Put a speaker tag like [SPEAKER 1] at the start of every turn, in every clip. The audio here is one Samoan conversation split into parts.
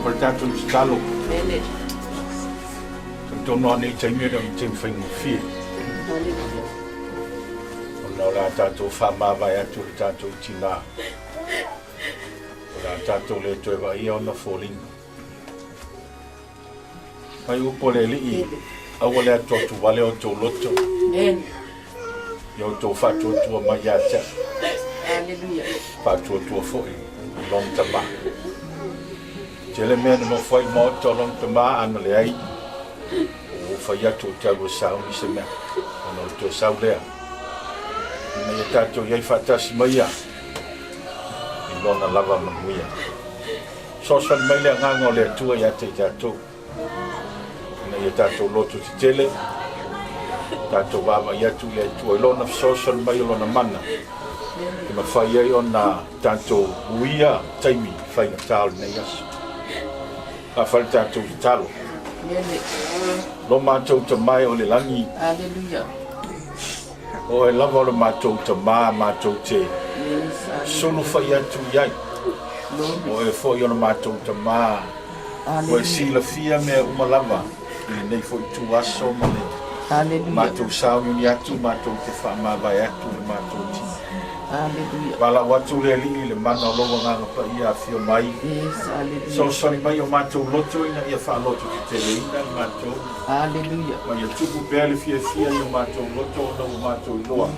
[SPEAKER 1] Fai le tatou tatalo. Talitonu lava nei taimi e le o ni taimi faigofie. Ona o le a tatou faamavae atu i le tatou tinā. O le a tatou le toe vaaia ona foliga. Fai upu a le Alii, aua le atuatu vale outou loto. Ia outou faatuatua mai ia te au. Faatuatua foi i lona tama. Tele mea na nofo ai i le maota o lona tama, a na leai, ua ou fai atu ou te alu e sauni se mea, ona o le toe sau lea, ina ia tatou i ai faatasi ma ia i lona lava manuia. Fesoasoani mai le Agaga o le Atua ia te i tatou, ina ia tatou loto tetele, tatou vaavaai atu i le Atua i Lona fesoasoani mai o Lona mana, e mafai ai ona tatou uia taimi faigata o lenei aso. A fai le tatou tatalo. Lo matou Tama e o le lagi.
[SPEAKER 2] Aleluia.
[SPEAKER 1] O oe lava o le matou Tama matou te sulufai atu i ai. O oe foi o le matou Tama ua e silafia mea uma lava i lenei foi ituaso ma le matou sauniuni atu matou te faamavae atu i le matou tino. Valaau atu le Alii i le mana o lou Agaga Paia afio mai. Fesoasoani mai o matou loto ina ia faalototeteleina le matou. Ma ia tupu pea le fiafia i o matou loto ona ua matou iloa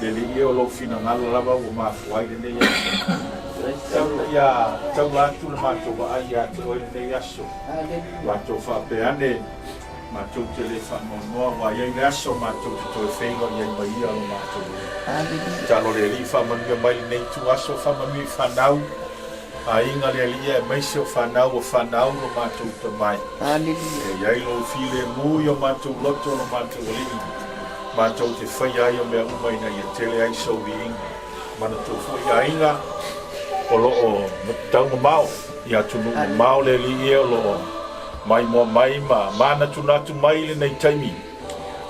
[SPEAKER 1] le Alii e o lou finagalo lava ua mafua ai lenei aso. Tau ina ia taula atu le matou vaai ia te oe lenei aso. Matou faapea ane, matou te le faanoanoa aua e i ai le aso matou te toe feiloai ai ma ia lo matou Alii. Tatalo le Alii faamanuia mai lenei ituaso, faamanuia i fanau, aiga le Alii aemaise o fanau o fanau lo matou Tama. E i ai lou filemu i o matou loto lo matou Alii, matou te faia ai o mea uma ina ia tele ai sou viiga. Manatua foi aiga o lo o taumamao i atunuu mamao le Alii e o lo o maimoa mai ma manatunatu mai i lenei taimi.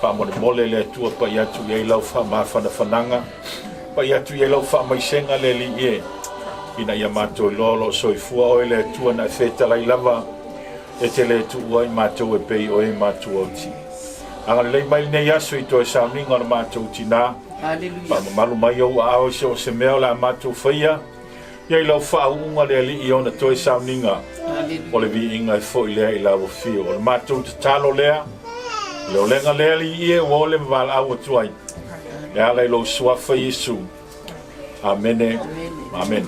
[SPEAKER 1] Faamolemole le Atua pai atu i ai lau faamafanafanaga, pai atu i ai lau faamaisega le Alii e, ina ia matou iloa o lo o soifua oe le Atua na e fetalai lava e te le tuua i matou e pei o e matuaoti. Agalelei mai lenei aso i toe sauniga o le matou tinā. Faamamalu mai ou aao i so o se mea o le a matou faia, Ia i lau faauuga le Alii i ona toe sauniga, o le viiga e foi lea i lau afio. O le matou tatalo lea, o le olega lea Alii e ua ole ma valaau atu ai, e ala i lou Suafa Iesu. Amene. Amene.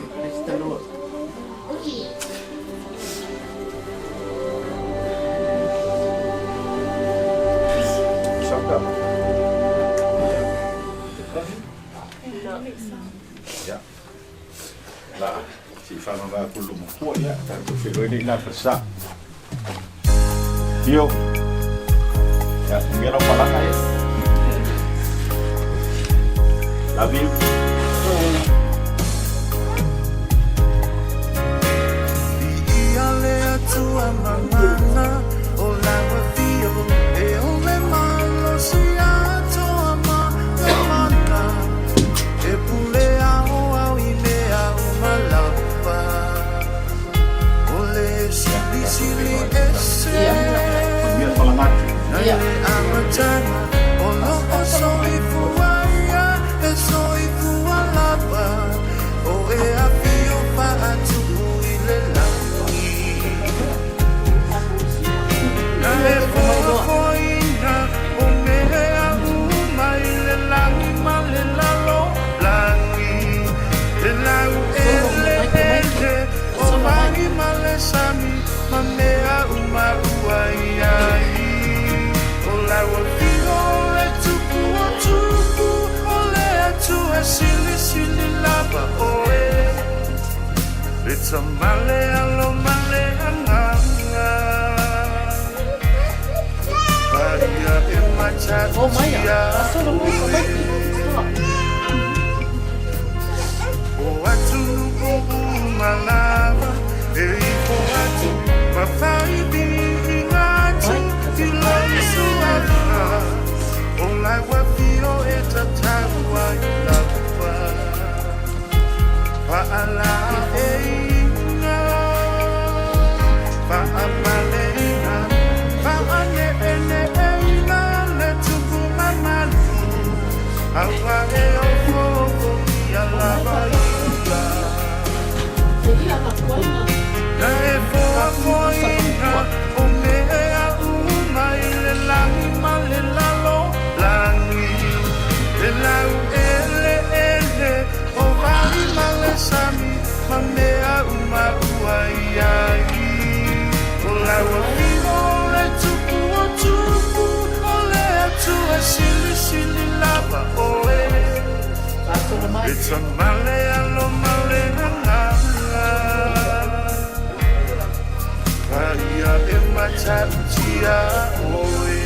[SPEAKER 1] Yeah. La, se i whanonga aku luma kua ia, tātou whenua nei nā whasa. Tio. Ya, mea lau palanga e. Love you.
[SPEAKER 3] Ia le Atua mamana o lau afio e ole malosi atoa ma le mana e pule aoao i mea uma lava o le silisili ese
[SPEAKER 1] Manuia palanga atu.
[SPEAKER 3] Nai le amataga o lo o soifua ia e soifua lava o e afio faatupu i le lagi Na e foafoaina o mea uma i le lagi ma le lalo lagi Le lau eleele o lagi ma le sami ma mea uma ua i ai O lau afio o le tupu o tupu o le Atua silisili lava oe Le tama le alo ma le agaga Paia e matautia oe O atunuu uma lava e ifo atu ma fai viiga atu i lou suafa O lau afio e tatau ai lava Paala e iga. Na e foafoaina o mea uma i le lagi ma le lalolagi, le laueleele o vai ma le sami ma mea uma ua i ai. O lau Afio o le Tupu o Tupu, o le Atua Silisili lava oe.
[SPEAKER 2] Faasolo mai.
[SPEAKER 3] Le Tama le Alo ma le Agaga Paia e matautia oe.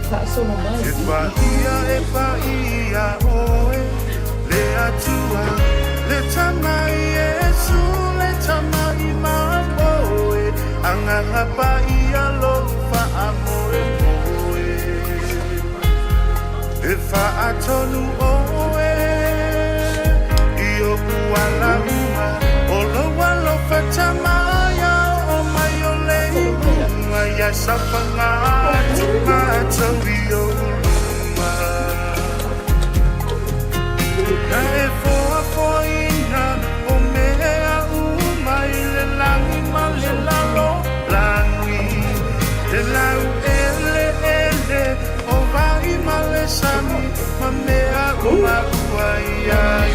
[SPEAKER 2] Faasolo mai.
[SPEAKER 3] E paia e paia oe, le Atua, le Tama Iesu, le Tama i mamoe, Agaga Paia lou faamoemoe. E faatonu oe i oʻu ala uma, o lou alofa tamaia o mai o le iuga ia saofaga atu matou i ou luma. Na e foafoaina o mea uma i le lagi ma le lalolagi, le laueleele o vai ma le sami ma mea uma ua i ai.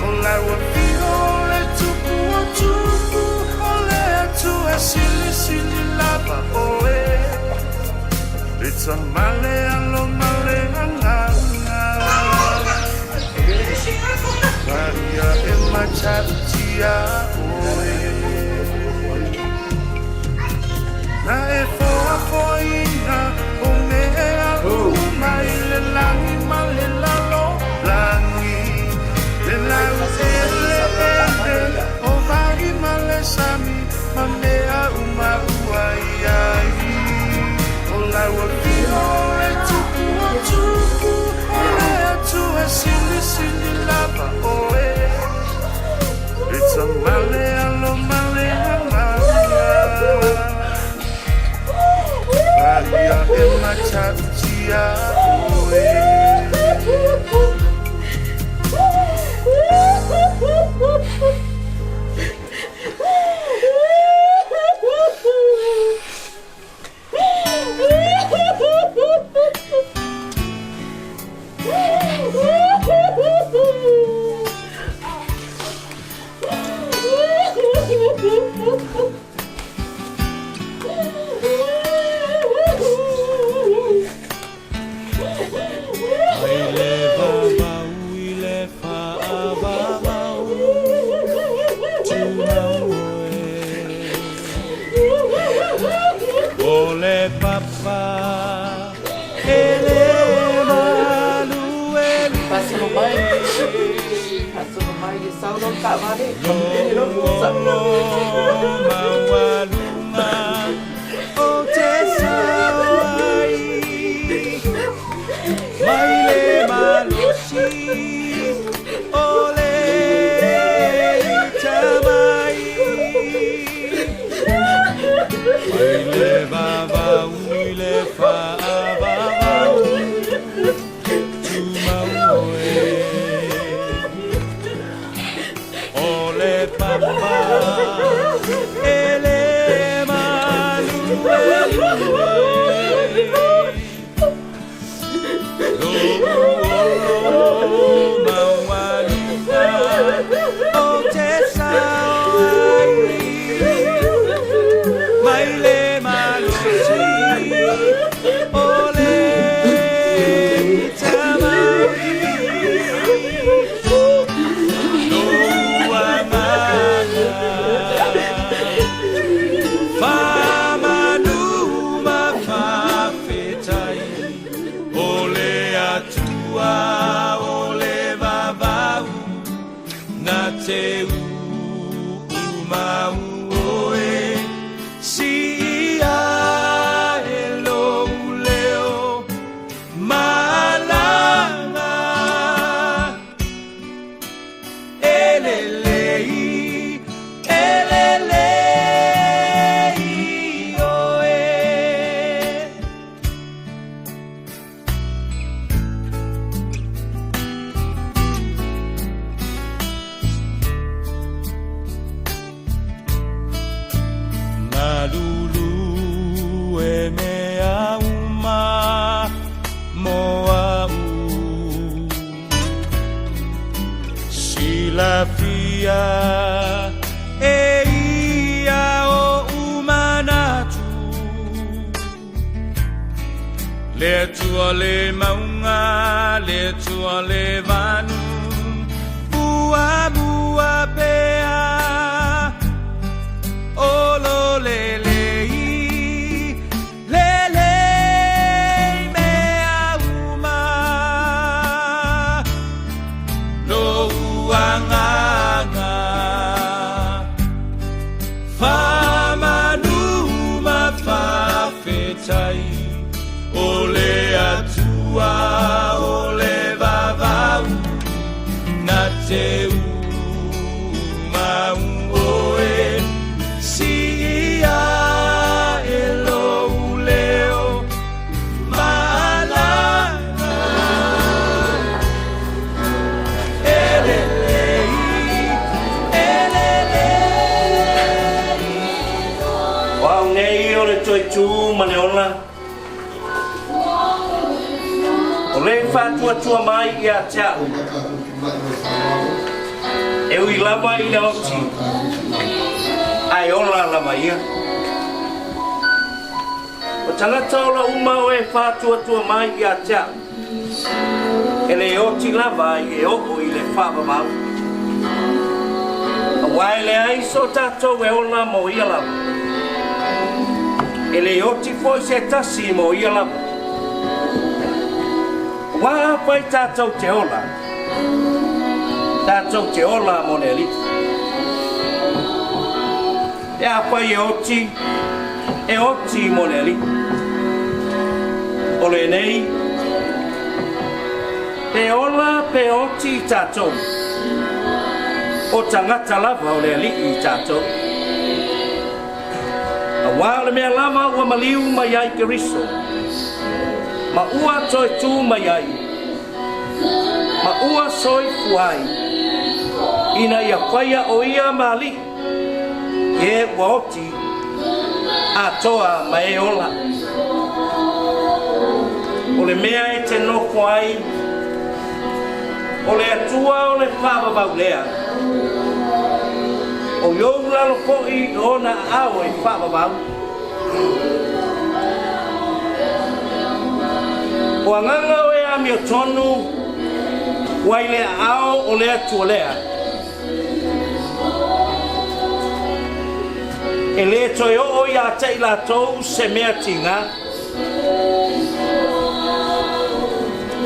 [SPEAKER 3] O lau Afio o le Tupu o Tupu, o le Atua Silisili lava oe. Le Tama le Alo ma le Agaga Paia e matautia oe. Na e foafoaina o mea uma i le lagi ma le lalolagi, le laueleele o vai ma le sami ma mea uma ua i ai. O lau Afio o le Tupu o Tupu, o le Atua Silisili lava oe. Le Tama le Alo ma le Agaga Paia e matautia oe.
[SPEAKER 4] Mai le vavau i le faavavau, tumau oe. O le papa e le maluelue.
[SPEAKER 2] Faasolo mai. Faasolo mai e sau lau taavale. E lou pusa.
[SPEAKER 4] Maualuga o te sao ai mai le malosi o le tamai. Mai le vavau i le faavavau, tumau oe. O le papa e le maluelue. Lou olo maualuga o te sao ai mai le malosi o le tamai. Lou agaga faamanu ma faafetai, o le Atua o le vavau na te uumau oe siia e lou leo malaga e lelei e lelei oe. Silafia e ia oʻu manatu, Le Atua le mauga, le Atua le vanu, Muamua pea, o lo lelei, lelei mea uma, Lou agaga, faamanu ma faafetai, O le Atua o le vavau, na te umau oe, Siia e lou leo maalaga. E lelei, e lelei.
[SPEAKER 5] O au nei o le toe tū ma le ola, O le faatuatua mai ia te au, e ui lava i le oti, ae ola lava ia. O tagata ola uma o e faatuatua mai ia te au, e le oti lava i e oo i le faavavau. Aua e leai so tatou e ola mo ia lava. E le oti foi se tasi mo ia lava. Aua afai tatou te ola, tatou te ola mo le Alii. Pe afai e oti, e oti mo le Alii. O lenei, pe ola pe oti i tatou, o tagata lava o le Alii i tatou. Aua o le mea lava ua maliu mai ai Keriso, ma ua toe tū mai ai, ma ua soifua ai, ina ia faia o ia ma Alii, i e ua oti atoa ma e ola. O le mea e te nofo ai, o le Atua o le faavavau lea, o i ou lalo foi i ona aao e faavavau. O agaga o e amiotonu ua i le aao o le Atua lea, E lē toe oo iā te i latou se mea tigā.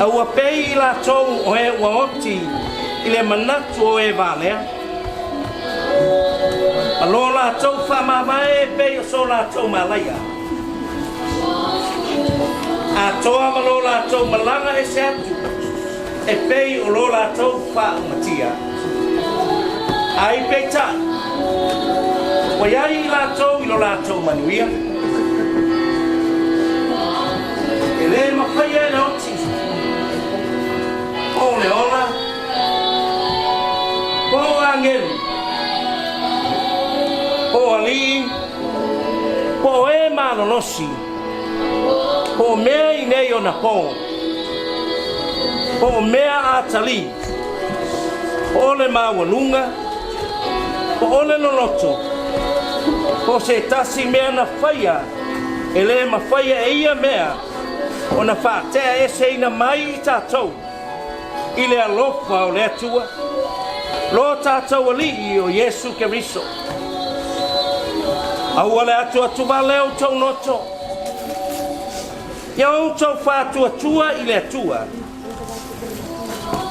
[SPEAKER 5] A ua pei i latou o e ua oti i le manatu o e valea, ma lo latou faamavae e pei o so latou malaia, atoa ma lo latou malaga ese atu e pei o lo latou faaumatia. Ai peitai, ua i ai i latou i lo latou manuia. E lē mafaia e le oti, po o le ola, po o agelu, po o alii, po o e malolosi, po o mea i nei ona pō, po o mea atalī, po o le maualuga, po o le loloto, po o se tasi mea na faia e lē mafaia e ia mea ona faatea eseina mai i tatou i le alofa o le Atua, lo tatou Alii o Iesu Keriso. Aua le atuatuvale outou loto, ia outou faatuatua i le Atua,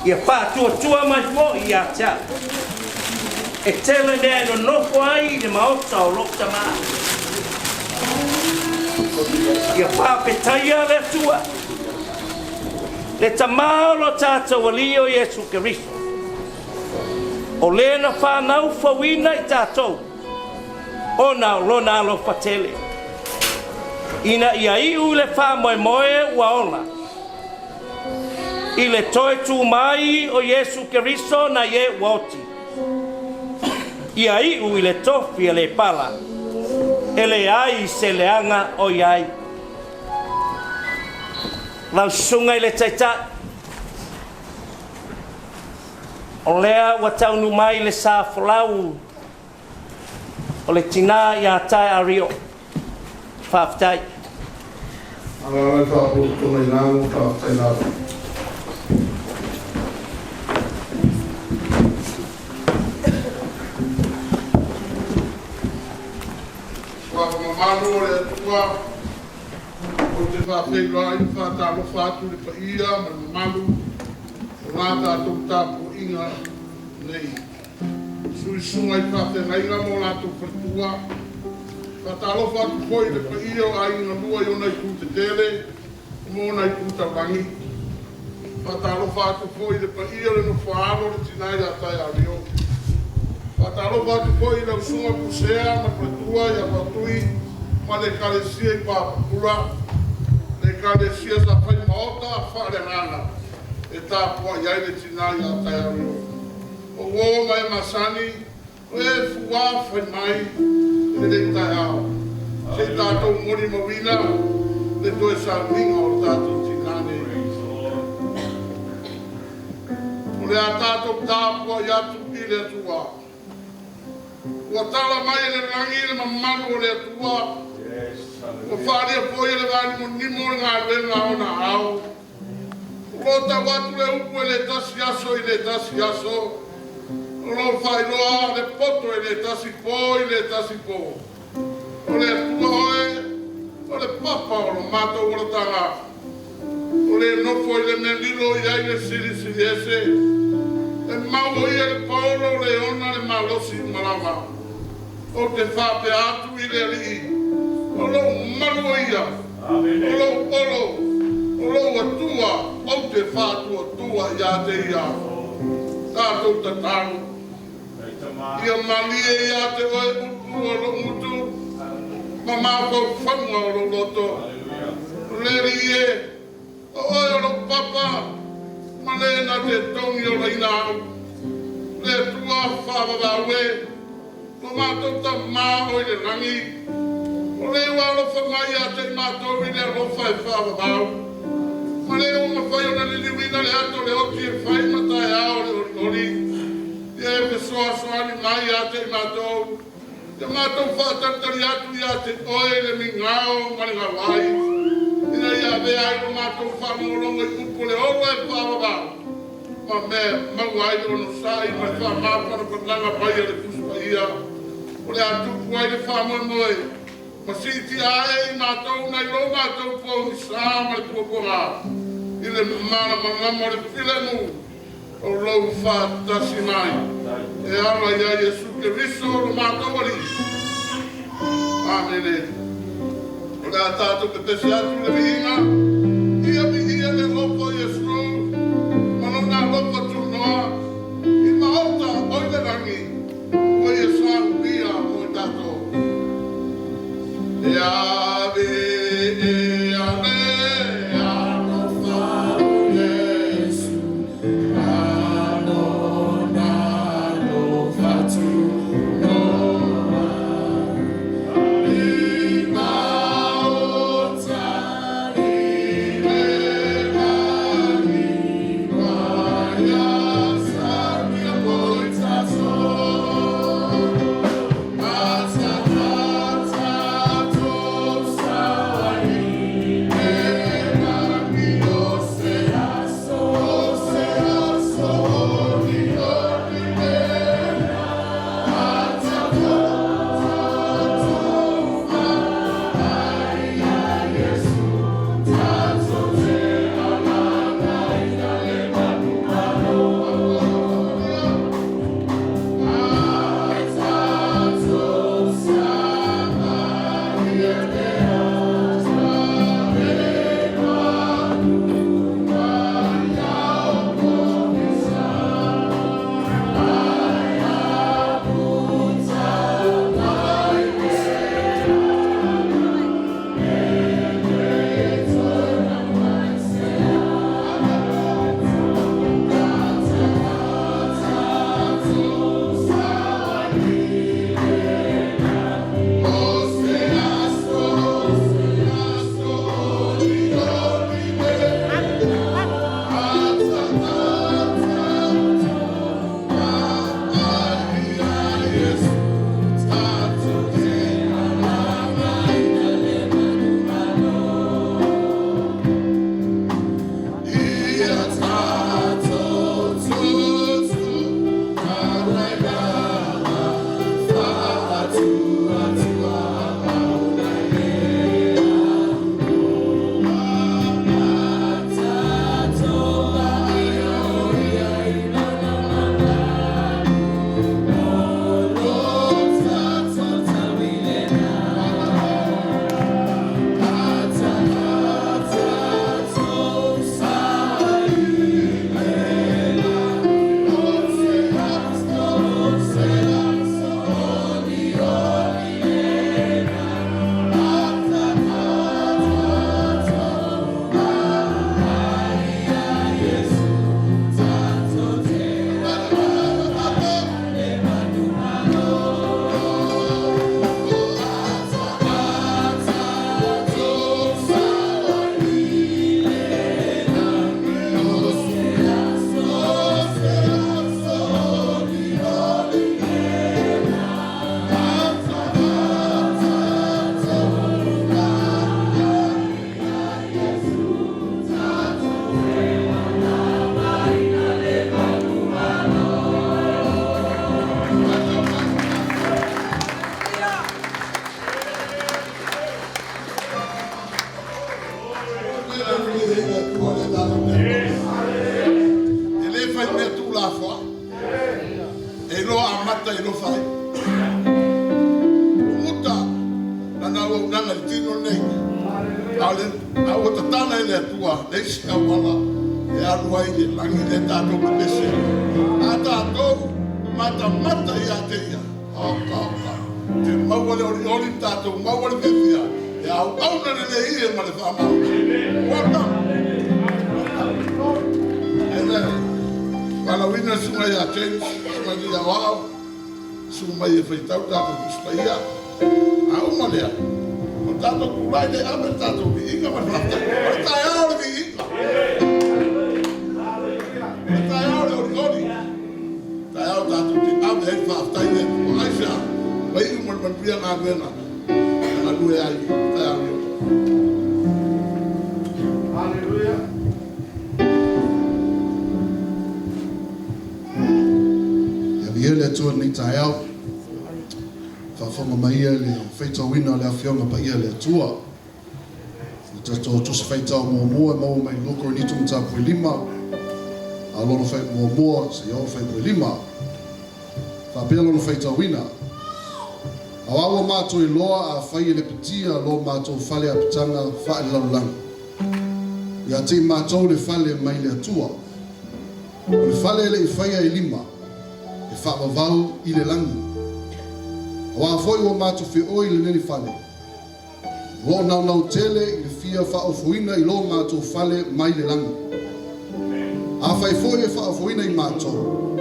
[SPEAKER 5] ia faatuatua mai foi ia te au. E tele mea e nonofo ai i le maota o lou Tamā. Ia faafetaia le Atua, le Tamā o lo tatou Alii o Iesu Keriso, o le na fanau fouina i tatou ona o Lona alofa tele, ina ia iu i le faamoemoe ua ola, i le toe tū mai o Iesu Keriso nai e ua oti, ia iu i le tofi e le pala, e leai se leaga o i ai. Lau Susuga i le Taitai. O lea ua taunuu mai le sa folau o le tinā ia Taeario. Faafetai.
[SPEAKER 6] Malo le faapotopotoga i lalo, faafetai lava. Suafa mamalu o le Atua, ou te faafeiloai ma faatalofa atu i le paia ma le mamalu o la tatou tapuaiga nei. Suisuga i faafeagaiga ma o latou faletua. Faatalofa atu foi i le paia o aiga lua i ona itu tetele ma ona itu taulagi. Faatalofa atu foi i le paia o le nofo-a-alo o le tina ia Taeario. Faatalofa atu foi i lau susuga Pusea ma le faletua ia Faatui ma le Ekalesia i Papakura, le Ekalesia sa fai maota faaleagaga e tapuai ai le tina ia Taeario. O uo ma e masani, o e fuā fai mai i lenei taeao, se i tatou molimauina le toe sauniga o le tatou tina nei. O le a tatou tapuai atu i le Atua. Ua tala mai e le lagi le mamalu o le Atua, ua faaalia foi e le vaanimonimo le galuega a ona ao. O lo o tau atu le upu e le tasi aso i le tasi aso, o lo o faailoa le poto e le tasi po i le tasi po. O le Atua oe, o le papa o lo matou olataga, o le nofo i le mea lilo i ai le silisili ese, e mau o ia le paolo o le ona le malosi uma lava. Ou te faapea atu i le Alii, o lou malu o ia, o lou olo, o lou Atua, ou te faatuatua ia te ia. Tatou tatalo. Ia malie ia te oe upu o lou gutu ma mafaufauga o lou loto. O le Alii e, o oe o lou papa, ma le na te togi olaina au. Le Atua faavavau e, Lo matou Tama o i le lagi, o le ua alofa mai ia te i matou i le alofa e faavavau, ma le ua mafai ona liliuina le ata o le oti e fai ma taeao o le olioli, ia e fesoasoani mai ia te i matou, ia matou faatalitali atu ia te oe i le migao ma le gauai, ina ia avea ai lo matou faalogologo i upu o le ola e faavavau. Ma mea e maua ai le onosai ma le faamafanafanaga mai a le Tusi Paia, o le a tupu ai le faamoemoe ma siitia ae i matou nai lo matou pogisa ma le puapuaga i le malamalama o le filemu o lou faatasi mai e ala iā Iesu Keriso lo matou Alii. Amene. O le a tatou pepesi atu i le viiga, ia viia le alofa o Iesu ma lona alofa tunoa i maota o i le lagi ua ia saunia mo i tatou. E ave e ale alofa o Iesu ma lona alofa tunoa i maota i. Atua amata i alofa ai. Umuta lana auaunaga i le tino lenei. A o le, a ua tatala e le Atua le isi auala e alu ai i le lagi lea tatou pepese ai. A tatou matamata ia te Ia, oka oka, te maua le olioli ma tatou maua le fiafia e auauna lelei ia ma le faamaoni. Welcome! Welcome! E le valaauina le susuga ia James, susuga i le Aoao, Susu mai e faitau le tatou Tusi Paia. A uma lea, o tatou tulai lea e ave le tatou viiga ma le faafetai. O le taeao o le viiga. O le taeao o le olioli. Taeao tatou te ave ai le faafetai i le Atua. Aisea? Ua iu ma le manuia galuega na galue ai i taeao nei.
[SPEAKER 5] Hallelujah.
[SPEAKER 7] Ia viia le Atua i lenei taeao. Faafofoga mai ia le faitauina o le Afioga Paia a le Atua. Le tatou Tusi Faitau muamua e maua mai i 2 Korinito mataupu e 5, a o lona fai muamua seia oo i le fuaiupu e 5. Faapea lona faitauina, Aua ua matou iloa afai e lepetia lo matou fale apitaga faalelalolagi, ia te i matou le fale mai le Atua. O le fale e le i faia e lima, e faavavau i le lagi. Auā foi ua matou feoi i lenei fale, o lo o naunau tele i le fia faaofoina i lo matou fale mai le lagi. Afai foi e faaofoina i matou,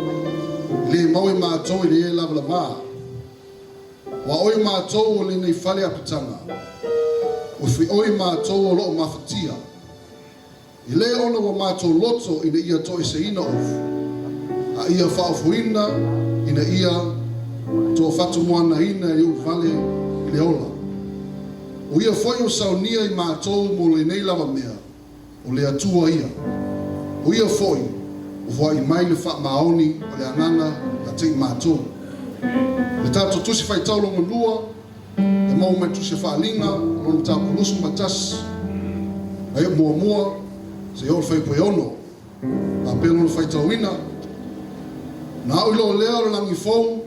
[SPEAKER 7] e le mau e matou e le lavalavā. Ua oi matou o lenei fale apitaga, ua feoi matou o lo o mafatia. E le ona ua matou loto ina ia toeseina ofu, a ia faaofoina ina ia toafatumoanaina i uluvale i le ola. O ia foi ua saunia i matou mo lenei lava mea, o le Atua ia. O ia foi ua foai mai le faamaoni o le Agaga ia te i matou. O le tatou Tusi Faitau lona lua, E maua mai Tusi Faaaliga o lona mataupu 21, mai o muamua seia oo i le fuaiupu e 6. Faapea lona faitauina, Na au i loo lea o le lagi fou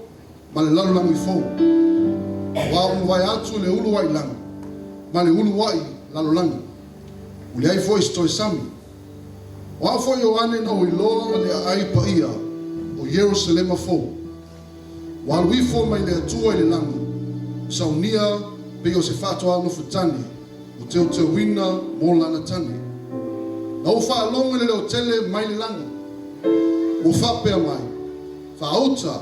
[SPEAKER 7] ma le lalolagi fou, aua ua mavae atu le uluai lagi ma le uluai lalolagi, ua leai foi se toe sami. O au foi Ioane na ou iloa le aai paia o Ierusalema fou, Ua alu ifo mai le Atua i le lagi, saunia pei o se faatoa nofo tane, ua teuteuina mo lana tane. Na ou faalogo i le leotele mai le lagi, ua faapea mai, Faauta,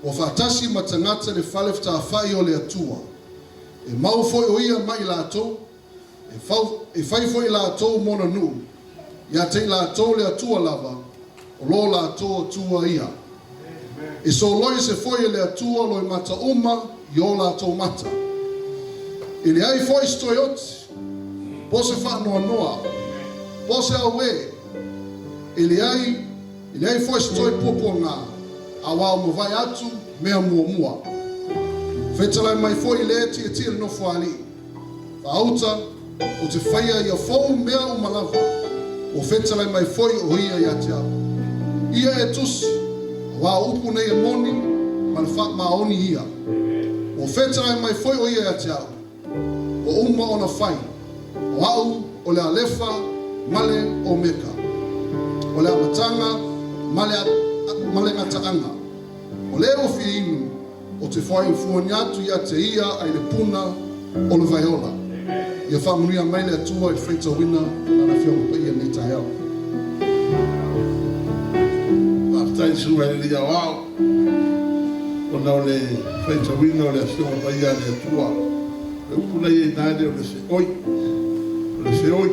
[SPEAKER 7] ua faatasi ma tagata le fale fetaafai o le Atua. E mau foi o ia mai latou, E fau, e fai foi latou mona nuu, ia te i latou le Atua lava, o lo latou Atua ia. E soloi se foi e le Atua loi mata uma i o latou mata. E leai foi se toe oti, po se faanoanoa, po se auē, e leai, e leai foi se toe puapuaga, auā ua mavae atu mea muamua. Fetalai mai foi le tietie i le nofoalii. Faauta, ou te faia ia fou mea uma lava, ua fetalai mai foi o ia ia te au. Ia e tusi, auā o upu nei e moni, ma le faamaoni ia. Ua fetalai mai foi o ia ia te au, ua uma ona fai, o au o le Alefa ma le Omeka, o le amataga ma le, ma le gataaga. O le ua fia inu, O te whai fuani atu ia te ia ai le puna o le vaiola. Ia faamanuia mai le Atua i le faitauina Lana Afioga Paia i lenei taeao.
[SPEAKER 6] Faafetai i Susuga i le Alii Aoao ona o le faitauina o le Afioga Paia a le Atua. O le upu la ia i ina le o le feoi, o le feoi.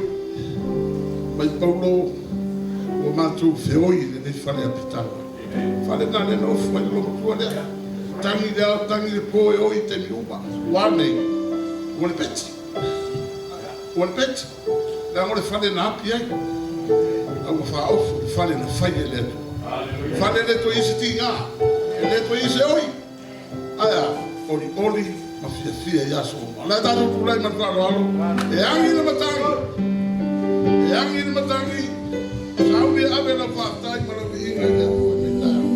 [SPEAKER 6] Mai Paulo ua matou feoi i lenei fale apitaga. Fale na lea na ofu ai le lomatua lea. Tagi le ao, tagi le po e oi i taimi uma. Ua a nei? Ua le peti. Ua le peti. Leaga o le fale na api ai. A ua faaofu le fale na fai e le Atua. Fale e le toe i ai se tiga. E le toe i ai se oi. Ae a? Olioli ma fiafia i aso uma. O le a tatou tulai ma le faaaloalo e agi le matagi, e agi le matagi, sauni e ave lau faafetai ma lau viiga i le Atua i lenei taeao.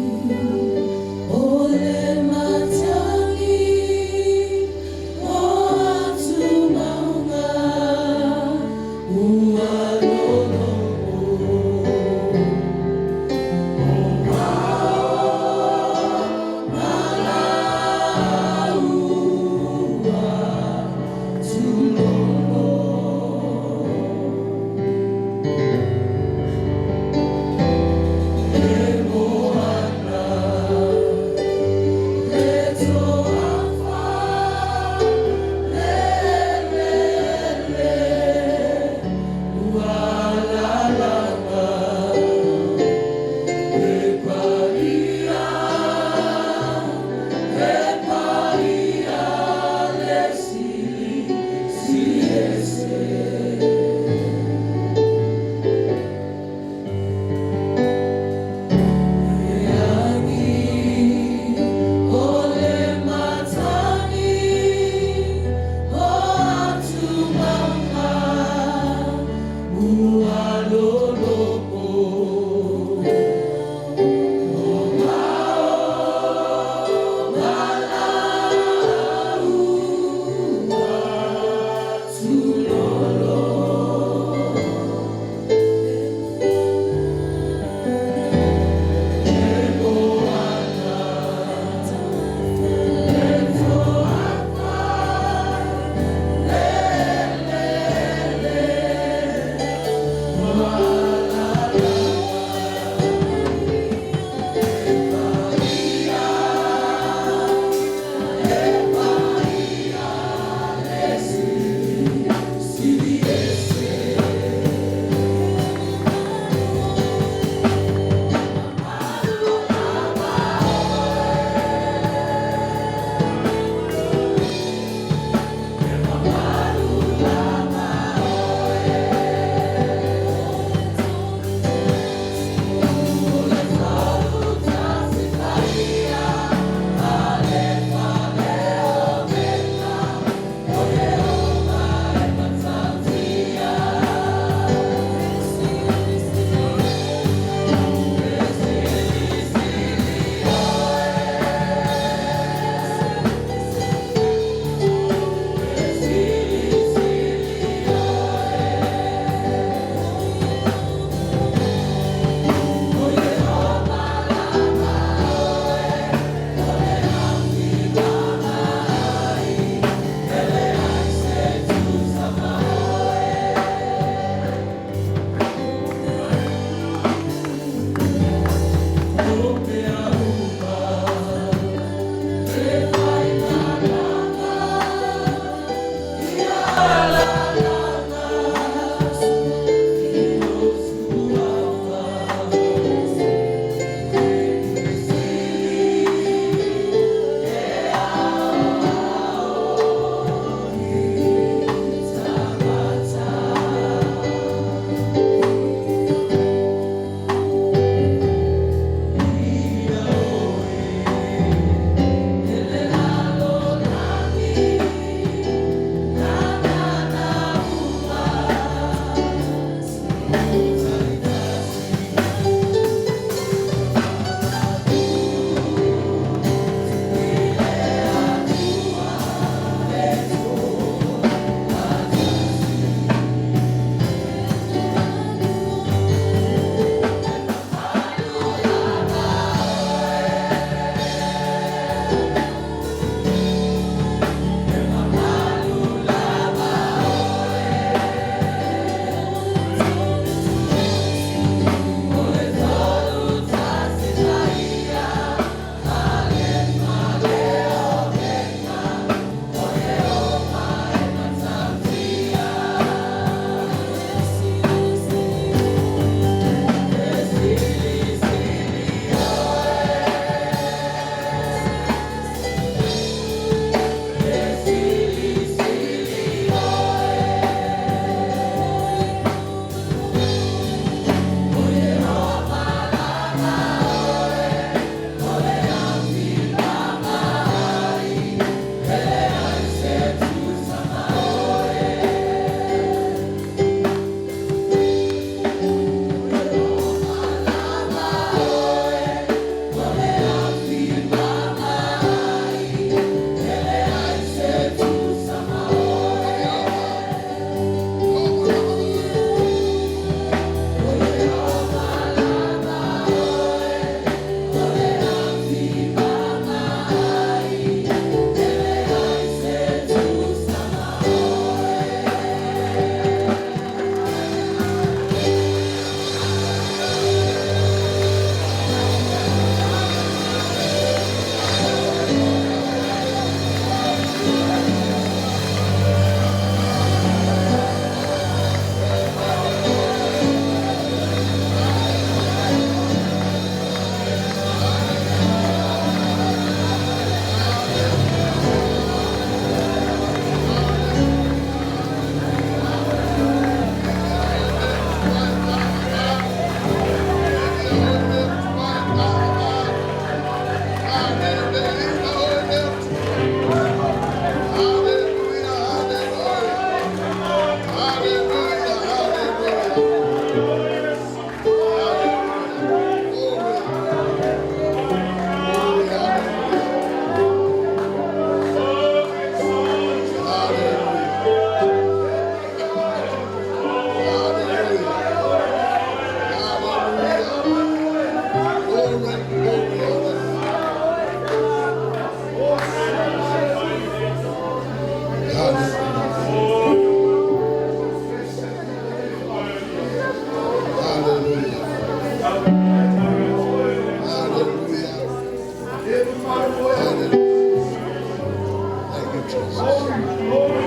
[SPEAKER 6] Hallelujah. Thank you, Jesus. Hallelujah.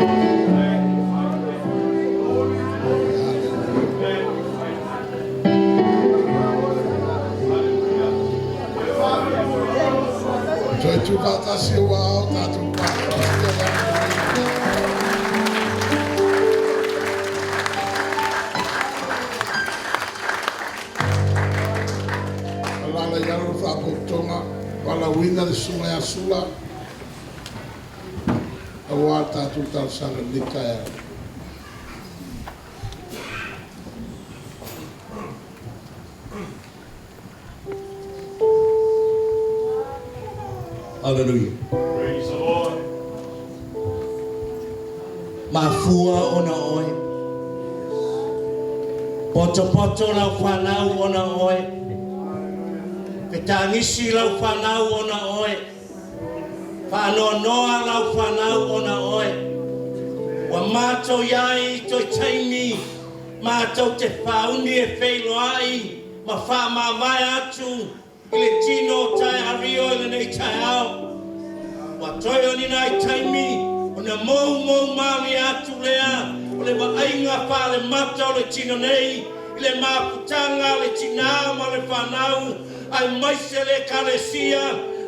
[SPEAKER 6] Toe tuufaatasi ou aao tatou Alala i alo le faapotopotoga valaauina le susuga ia Sula aua le tatou talosaga i lenei taeao.
[SPEAKER 4] Hallelujah.
[SPEAKER 1] Praise the Lord.
[SPEAKER 4] Mafua ona oe. Potopoto lau fanau ona oe. Fetagisi lau fanau ona oe. Faanoanoa lau fanau ona oe. Ua matou i ai i toe taimi matou te faauni e feiloai ma faamavae atu I le tino o tae ario i lenei taeao, ua toe o ni nai taimi ona moumou malie atu lea o le vaaiga faalemata o le tino nei i le mafutaga a le tinā ma le fanau, aemaise le Ekalesia,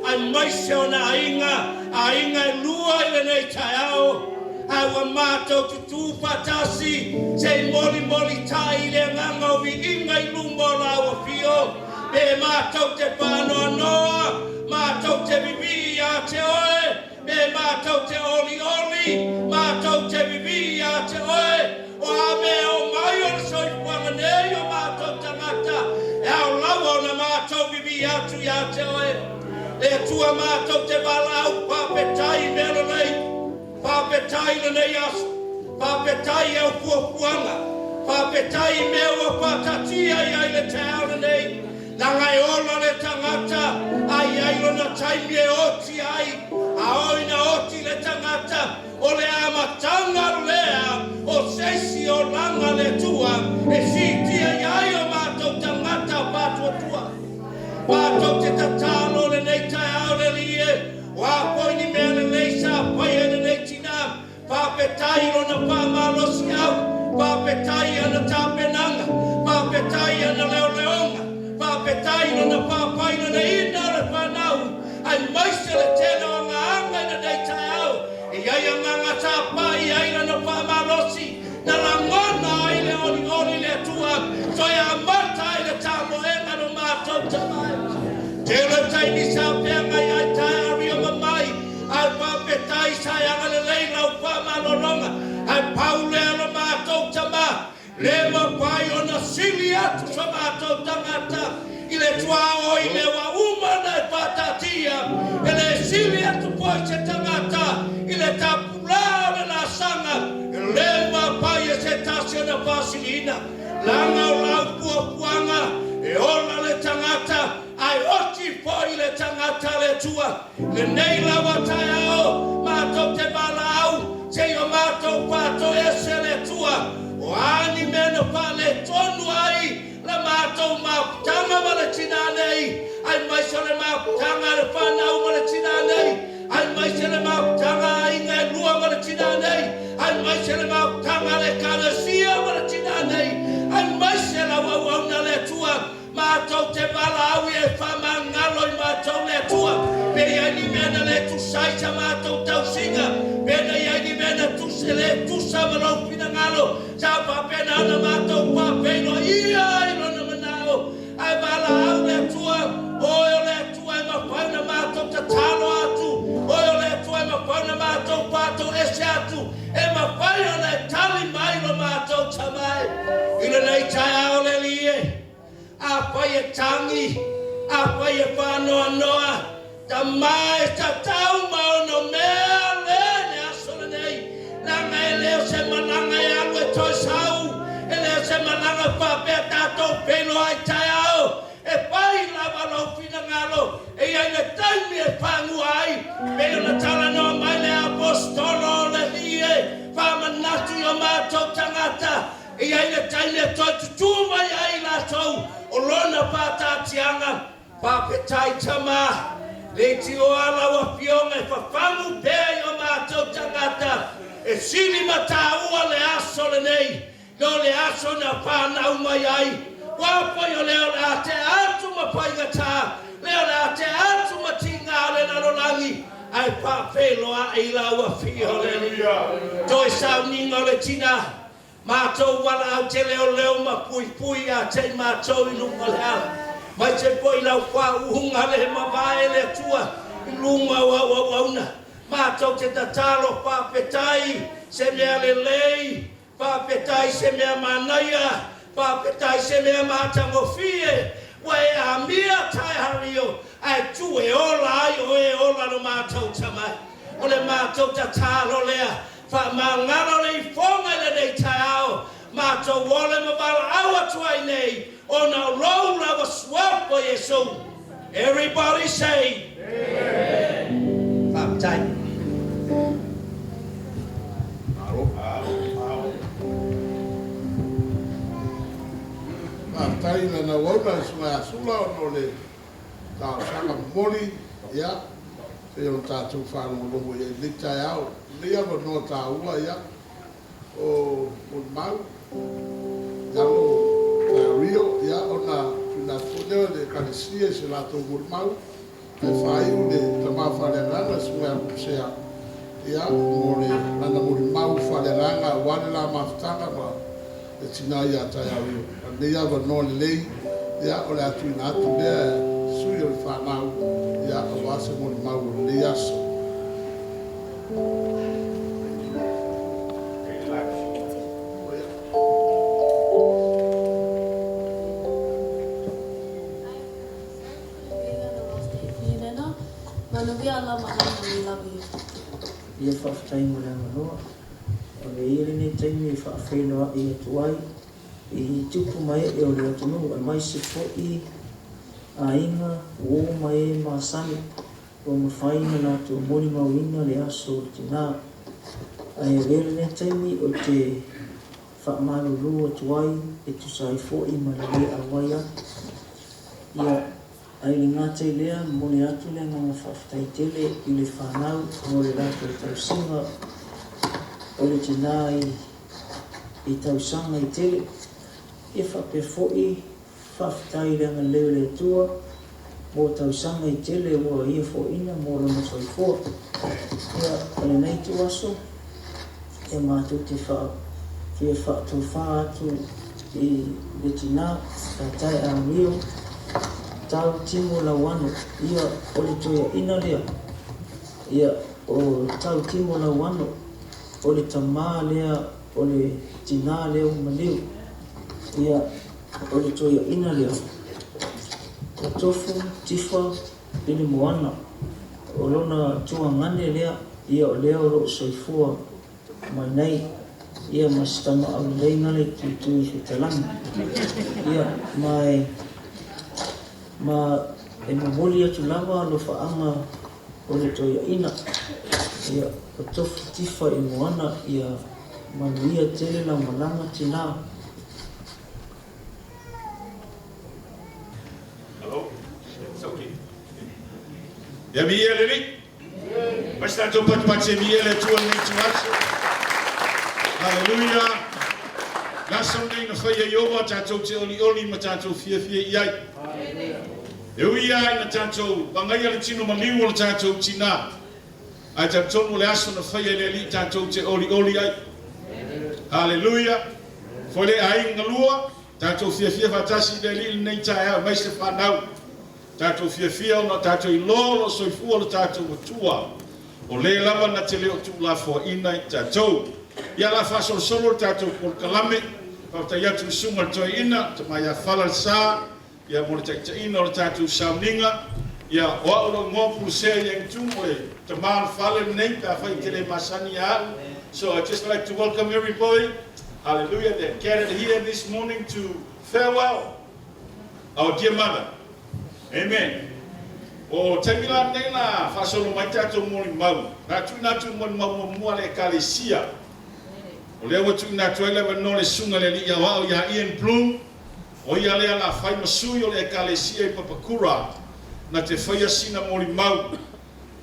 [SPEAKER 4] aemaise ona aiga, aiga e lua i lenei taeao. Ae ua matou tutū faatasi se i molimolitai i le agaga o viiga i luma o lau afio. Pe matou te faanoanoa, matou te vivii ia te oe, pe matou te olioli, matou te vivii ia te oe, o a mea o mai o le soifuaga nei o matou tagata, e ao lava ona matou vivii atu ia te oe. Le Atua matou te valaau faafetai i mea lelei. Faafetai i lenei aso. Faafetai i au fuafuaga. Faafetai i mea ua faataatia i ai le taeao lenei. Leaga e ola le tagata a i ai lona taimi e oti ai. A oo ina oti le tagata, o le amataga lea o se isi olaga a le Atua e siitia i ai o matou tagata faatuatua. Matou te tatalo lenei taeao le Alii e. O a foi ni mea lelei sa faia e lenei tinā, faafetai i lona faamalosiau, faafetai i ana tapenaga, faafetai i ana leoleoga, faafetai i lona faafaileleina o le fanau, aemaise le tele o agaga i lenei taeao. E i ai agaga sa pai ai lana faamalosi, na lagona ai le olioli i le Atua, toe amata ai le tamoega no matou tama e. Tele taimi sa feagai ai tae ario ma mai, ae faafetai sa e agalelei lau faamalologa, ae pau lea lo matou tama, Le mafai ona sili atu so matou tagata i le tuaoi mea ua uma ona e faataatia, e le sili atu foi se tagata i le tapulaa o le laasaga, e le mafai e se tasi ona faasiliina, leaga o lau fuafuaga e ola le tagata ae oti foi le tagata a le Atua. Lenei lava taeao, matou te valaau, seia matou faatoese le Atua, o a ni mea na faaletonu ai la matou mafutaga ma le tinā nei, aemaise o le mafutaga a le fanau ma le tinā nei, aemaise le mafutaga a aiga e lua ma le tinā nei, aemaise le mafutaga a le Ekalesia ma le tinā nei, aemaise lau auauna le Atua, Matou te valaau ia e faamagalo i matou le Atua, pe i ai ni mea na le tusa ai sa matou tausiga, pe na i ai ni mea na tusa, le tusa ma lou finagalo, sa faapena ona matou faafeiloaia ai lona manao. Ae valaau le Atua, Oe o le Atua e mafai ona matou tatalo atu, Oe o le Atua e mafai ona matou faatoese atu, e mafai ona e tali mai lo matou tama e i lenei taeao le Alii e. Afai e tagi, afai e faanoanoa, tama e tatau ma ono mea le le aso lenei, leaga e le o se malaga e alu e toe sau, e le o se malaga faapea tatou feiloai taeao, E pai lava lou finagalo e i ai le taimi e pagua ai, pei ona talanoa mai le Aposetolo o le Alii e faamanatu i o matou tagata, e i ai le taimi e toe tutū mai ai i latou o lona faataatiaga. Faafetai Tama, leitioa lau Afioga. fafagu pea i o matou tagata e sili ma taua le aso lenei no le aso na fanau mai ai. Ua foi o lea o le a tea atu ma faigata, lea o le a tea atu ma tiga o le lalolagi, ae faafeiloai i lau Afio o le Alii. Toe sauniga o le tina. Matou valaau te leoleo ma puipui ia te i matou i luga o le ala. Mai te foi lau faauuga le mavae le Atua i luga o au auauna. Matou te tatalo faafetai se mea lelei, faafetai se mea manaia, faafetai se mea matagofie ua e amia taeario ae tu e ola ai o e ola lo matou tamai. O le matou tatalo lea Faamagalo le ifoga i lenei taeao, matou ole ma valaau atu ai nei, ona o lou lava suafa Iesu. Everybody say Amen. Faafetai.
[SPEAKER 6] Faafetai i lana auauna le Susuga ia Sula ona o le talosaga momoli, ia, pei ona tatou faalogologo i ai i lenei taeao. O lenei avanoa taua, ia, o molimau, Alo Rio, ia, ona tuuina atu foi lea o le Ekalesia i se latou molimau, ae faaiu le tama faaleagaga le Susuga ia Lusea, ia, mo le lana molimau faaleagaga aua le la mafutaga ma le tina ia Taiario. A o lenei avanoa lelei, ia, o le a tuuina atu lea i sui o le fanau, ia, aua se molimau o lenei aso.
[SPEAKER 8] Ia faafetai mo le avanoa. Avea ia lenei taimi e faafeiloai atu ai i tupu ma ee o le atunuu aemaise foi aiga, uo ma e masani ua mafai ona latou molimauina le aso o le tina. Ae avea lenei taimi ou te faamalulu atu ai e tusa ai foi ma le le auai atu. Ia. Ae le gata i lea, momoli atu le agaga faafetai tele i le fanau mo le latou tausiga o le tina i tausaga e tele. Ia faapea foi, faafetai i le agalelei o le Atua mo tausaga e tele ua ia foaina mo lona soifua. Ia, o lenei ituaso, ia matou te fia faatofa atu i le tina Tatai Amio Tau Timo Lauano, ia o le toeaina lea, ia o Tau Timo Lauano, o le tama lea o le tina lea ua maliu, ia o le toeaina lea, o Tofu Tifa Pilimoana, o lona tuagane lea, ia o lea o lo o soifua mai nei, ia ma si tama aulelei gale tuitui fetalani. Ia, ma e, ma e momoli atu lava alofaaga o le toeaina, ia, o Tofu Tifa i Moana, ia manuia tele lau malaga tina.
[SPEAKER 1] Hello? It's okay. Ia viia le Alii. Mai se tatou patupatu e viia le Atua i lenei ituaso. Haleluia. Le aso lenei na faia e Ieova tatou te olioli ma tatou fiafia i ai. E ui lava ina tatou pagaia le tino maliu o le tatou tina, ae talitonu o le aso na faia e le Alii tatou te olioli ai. Haleluia. Foi le aiga galua. Tatou fiafia faatasi i le Alii i lenei taeao aemaise le fanau. Tatou fiafia ona o tatou iloa o lo o soifua lo tatou Atua, o le lava na te le o tuulafoaiina i tatou. Ia o le a faasolosolo le tatou polokalame. Faafetai atu i le Susuga i le Toeaina, le Tama ia Fala le Sa, ia mo le taitaiina o le tatou sauniga. Ia, o au lou igoa Pulusea Ieng Tung, o le tama o le fale lenei pe afai e te le masani ia au. So I just like to welcome everybody. Hallelujah that gathered here this morning to farewell our dear mother. Amen. O taimi la lenei la faasolo mai tatou molimau. Na tuuina atu molimau muamua le Ekalesia. O lea ua tuuina atu ai le avanoa le susuga i le Alii Aoao ia Ian Bloom, o ia lea la fai ma sui o le Ekalesia i Papakura na te faia sina molimau.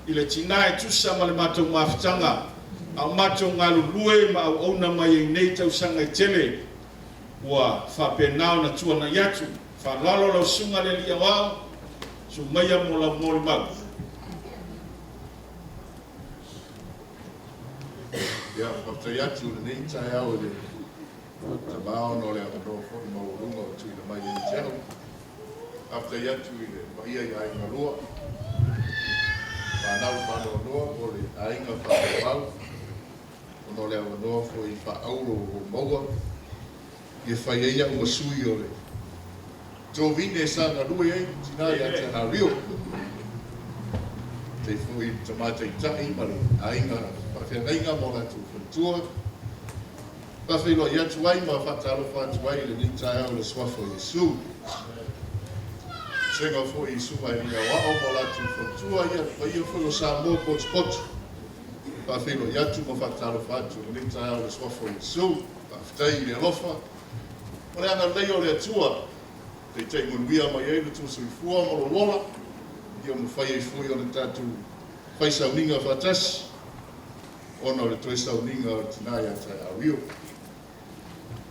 [SPEAKER 1] I le tina e tusa ma le matou mafutaga a o matou galulue ma auauna mai ai nei tausaga e tele, ua faapena ona tuanai atu. Faaaloalo lau Susuga le Alii Aoao, susu maia mo lau molimau.
[SPEAKER 9] Ia, faafetai atu i lenei taeao i le Tama ona o le avanoa foi maualuga ua tuuina mai ia te au. Faafetai atu i le paia i Aiga Lua, fanau faanoanoa po o le aiga faamaumau ona o le avanoa foi faaauro ua ou maua e fai ai au ma sui o le tovine sa galue ai le tina ia te Hario. Faafetai foi i le tama taitai ma le aiga faafeagaiga ma o latou faletua. Faafeiloai atu ai ma faatalofa atu ai i lenei taeao i le Suafa o Iesu. Suega foi i Susuga i Alii Aoao ma o latou faletua, ia le paia foi o Samoa potopoto. Faafeiloai atu ma faatalofa atu i lenei taeao i le Suafa o Iesu. Faafetai i le alofa ma le agalelei o le Atua, taitai manuia mai ai lo outou soifua ma lou ola, ia mafai ai foi ona tatou fai sauniga faatasi ona o le toe sauniga o le tina ia Taeaoio.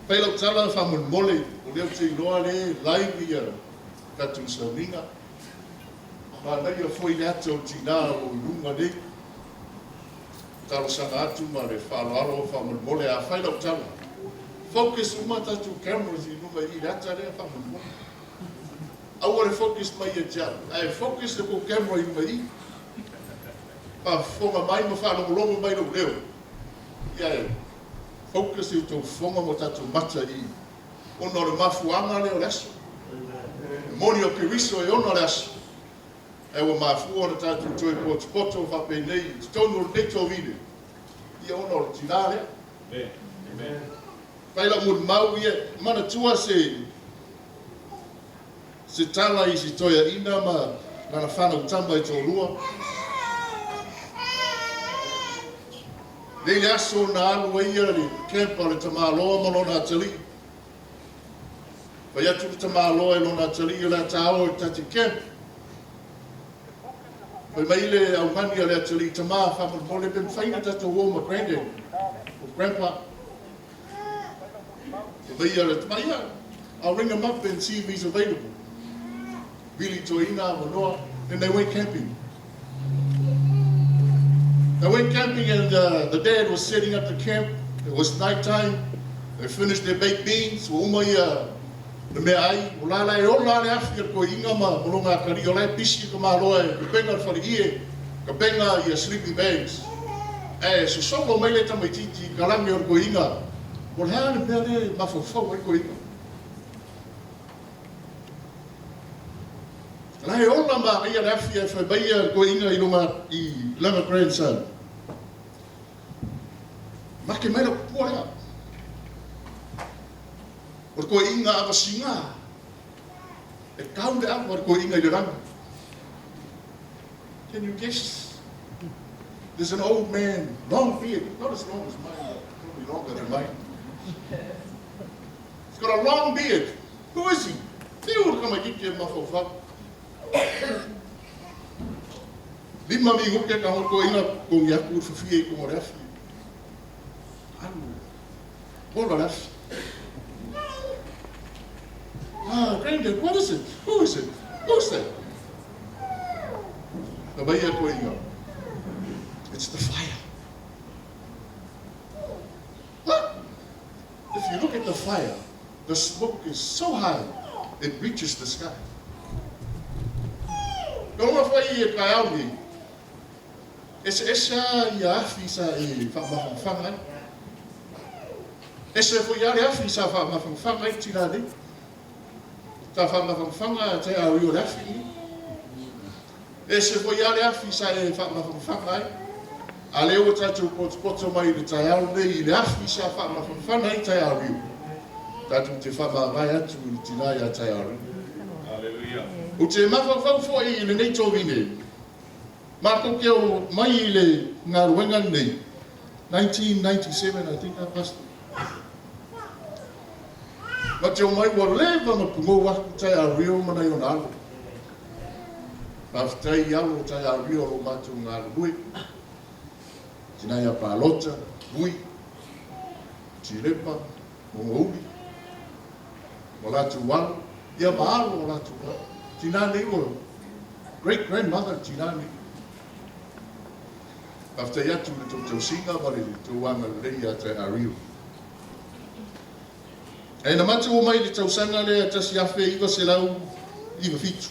[SPEAKER 9] Fai lau tala faamolemole, o lea ou te iloa lea e live ia tatou sauniga. Manaia foi le ata o le tina o lo o i luga nei. Talosaga atu ma le faaaloalo faamolemole a fai lau tala, focus uma tatou cameras i luga i i le ata lea faamolemole. Aua le focus mai ia te au, ae focus le tou camera i luga i i. Faafofoga mai ma faalogologo mai lou leo. Ia e focus i outou fofoga ma tatou mata i i, ona o le mafuaaga lea o le aso. E moni o Keriso e ona le aso, ae ua mafua ona tatou toe potopoto faapenei i totonu o lenei tovine, ia ona o le tina lea. Fai lau molimau, ia manatua se Se tala i si toeaina ma lana fanau tama e toalua. Nei le aso na alu ai ia le camp a le tamaloa ma lona atalii. Fai atu le tamaloa i lona atalii o le a ta o ta te camp. Fai mai le aumani a le atalii, Tama, faamolemole pe mafai ona tatou o ma grandad or grandpa. I'll ring him up and see if he's available. Vili toeaina avanoa. Then they went camping. They went camping and the dad was setting up the camp. It was night time. They finished their baked beans. Ua uma ia le meaai. O la la e ola le afi a le toeaina ma lona atalii. O la e pisi ka maloa e kapenga le faleie, kapenga ia sleeping bags. Ae sosolo mai le tamaitiiti i ka lagi o le toeaina. O le a le mea lea e mafaufau ai toeaina? La e ola manaia le afi ae fai mai le toeaina i lona i lana grandson. Make mai lau pua lea. O le toeaina avasiga e tau le ava o le toeaina i le lagi. Can you guess? There's an old man, long beard, not as long as mine, but probably longer than mine. He's got a long beard. Who is he? Whiu le tamaitiiti e mafaufau. Lima minute ka hotoina kongi atu i whiwhia i konga le afi. Alu. Ola le afi. Ah, granddad, what is it? Who is it? Who's that? Na mai a toeaina. It's the fire. What? If you look at the fire, the smoke is so high, it reaches the sky. Ka rongo whai e taeao nei, eseese a ia afi sa e whaamawhangawhanga ai. Ese foi a le afi sa whaamawhangawhanga ai tira nei. Ta whaamawhangawhanga te au i o le afi nei. Ese foi a le afi sa e whaamawhangawhanga ai. A lea ua tatou potopoto mai i le taeao lenei i le afi sa faamafanafana ai Taiaorio, tatou te faamavae atu i le tina ia Taiaorio. Ou te mafaufau foi i lenei tovine, matou te o mai i le galuega lenei, 1997 I think, Pastor? Ma te o mai ua leva ona pugou atu Taiaorio ma nai ona alo. Faafetai i alo o Taiaolia o lo o matou galulue, tina ia Palota, Vui, Tilepa, Mogouli, ma latou alo, ia ma alo o latou alo. Tina nei ua great grandmother tina nei. Faafetai atu i le tou tausiga ma le tou agalelei ia Taiaolia. Ae na matou omai i le tausaga lea 1997,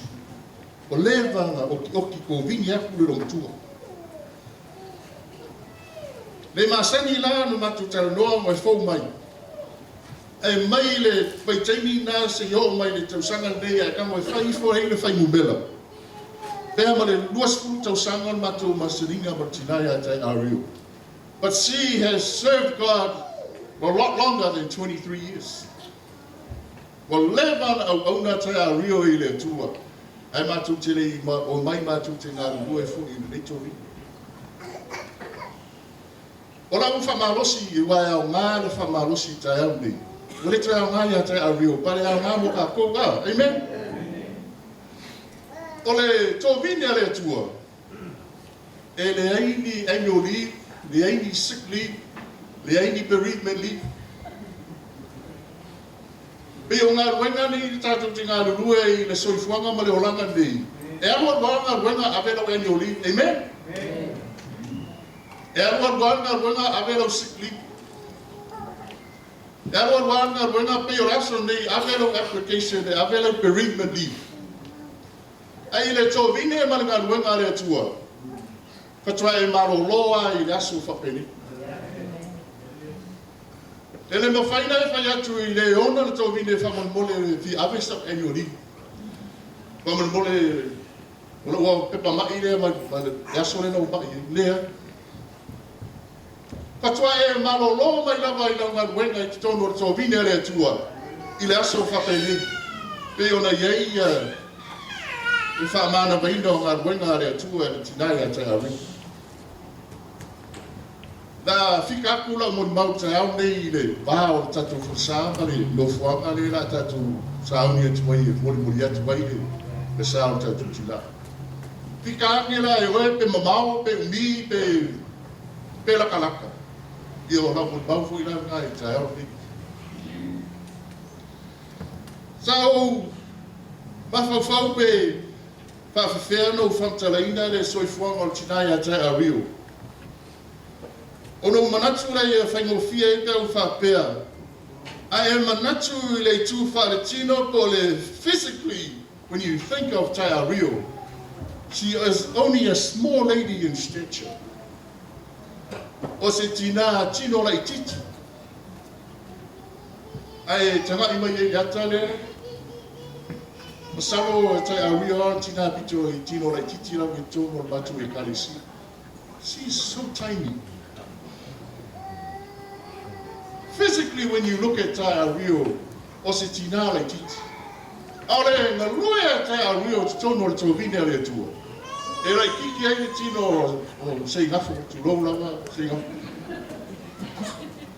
[SPEAKER 9] ua leva na okioki kovini aku le loomatua. Le masani la na matou talanoa ma e fou mai. Ae mai le vaitaimi na seia oo mai le tausaga lenei ae tago e fai ifo ai le fuainumera. Pea ma le 20 tausaga o le matou masaniga ma le tina ia te Ariel. But she has served God a lot longer than 23 years. Ua leva na auauna tae a Rio i le Atua, ae matou te le i omai matou te galulue foi i lenei tovini. O lau faamalosi, aua e aoga le faamalosi i taeao nei. Ua le toe aoga ia tae a Rio, but e aoga mo tatou, a? Amen? O le tovini a le Atua, E leai ni annual leave, leai ni sick leave, leai ni bereavement leave. Pei o galuega nei tatou te galulue ai i le soifuaga ma le olaga nei, e alu alu lava galuega ave lau annual leave. Amen? E alu alu lava galuega ave lau sick leave. E alu alu lava galuega pei o le aso nei ave lau application e ave lau bereavement leave. Ae i le tovine ma le galuega a le Atua, faatoa e malolo lava i le aso faapenei. E le mafai ona e fai atu i le ona le tovine faamolemole e fia ave sau annual leave. Faamolemole o lou pepa mai lea mai le aso lea na ou mai ai. Leai. Faatoa e malolo mai lava i lau galuega i totonu o le tovine a le Atua i le aso faapenei, pei ona i ai le faamanavaina o galuega a le Atua e le tina ia Taiauri. Na fika atu lau molimau i le taeao lenei i le va o le tatou folasa ma le nofoaga lea la tatou sauni atu ai e molimoli atu ai le sa o le tatou tina. Fika ane la e oe pe mamao pe umi pe pe lakalaka. Ia o lau molimau foi la lena i le taeao lenei. Sa ou mafaufau pe faafefea ona ou faamatalaina le soifuaga o le tina ia te Rio. Ona ou manatu lea ia faigofie ai pe a ou faapea, a e manatu i le itu faaletino po o le physically when you think of Taia Rio, she is only a small lady in stature. O se tinā tino laitiiti. Ae taga'i mai ai i le ata lea, masalo e Taia Rio lava le tinā pito i tino laitiiti lava i totonu o le matou ekalesia. She is so tiny. Physically when you look at Taia Rio, o se tinā laitiiti. A o le galue a Taia Rio i totonu o le tovine a le Atua, e laitiiti ai le tino o Seigafo, tulou lava Seigafo.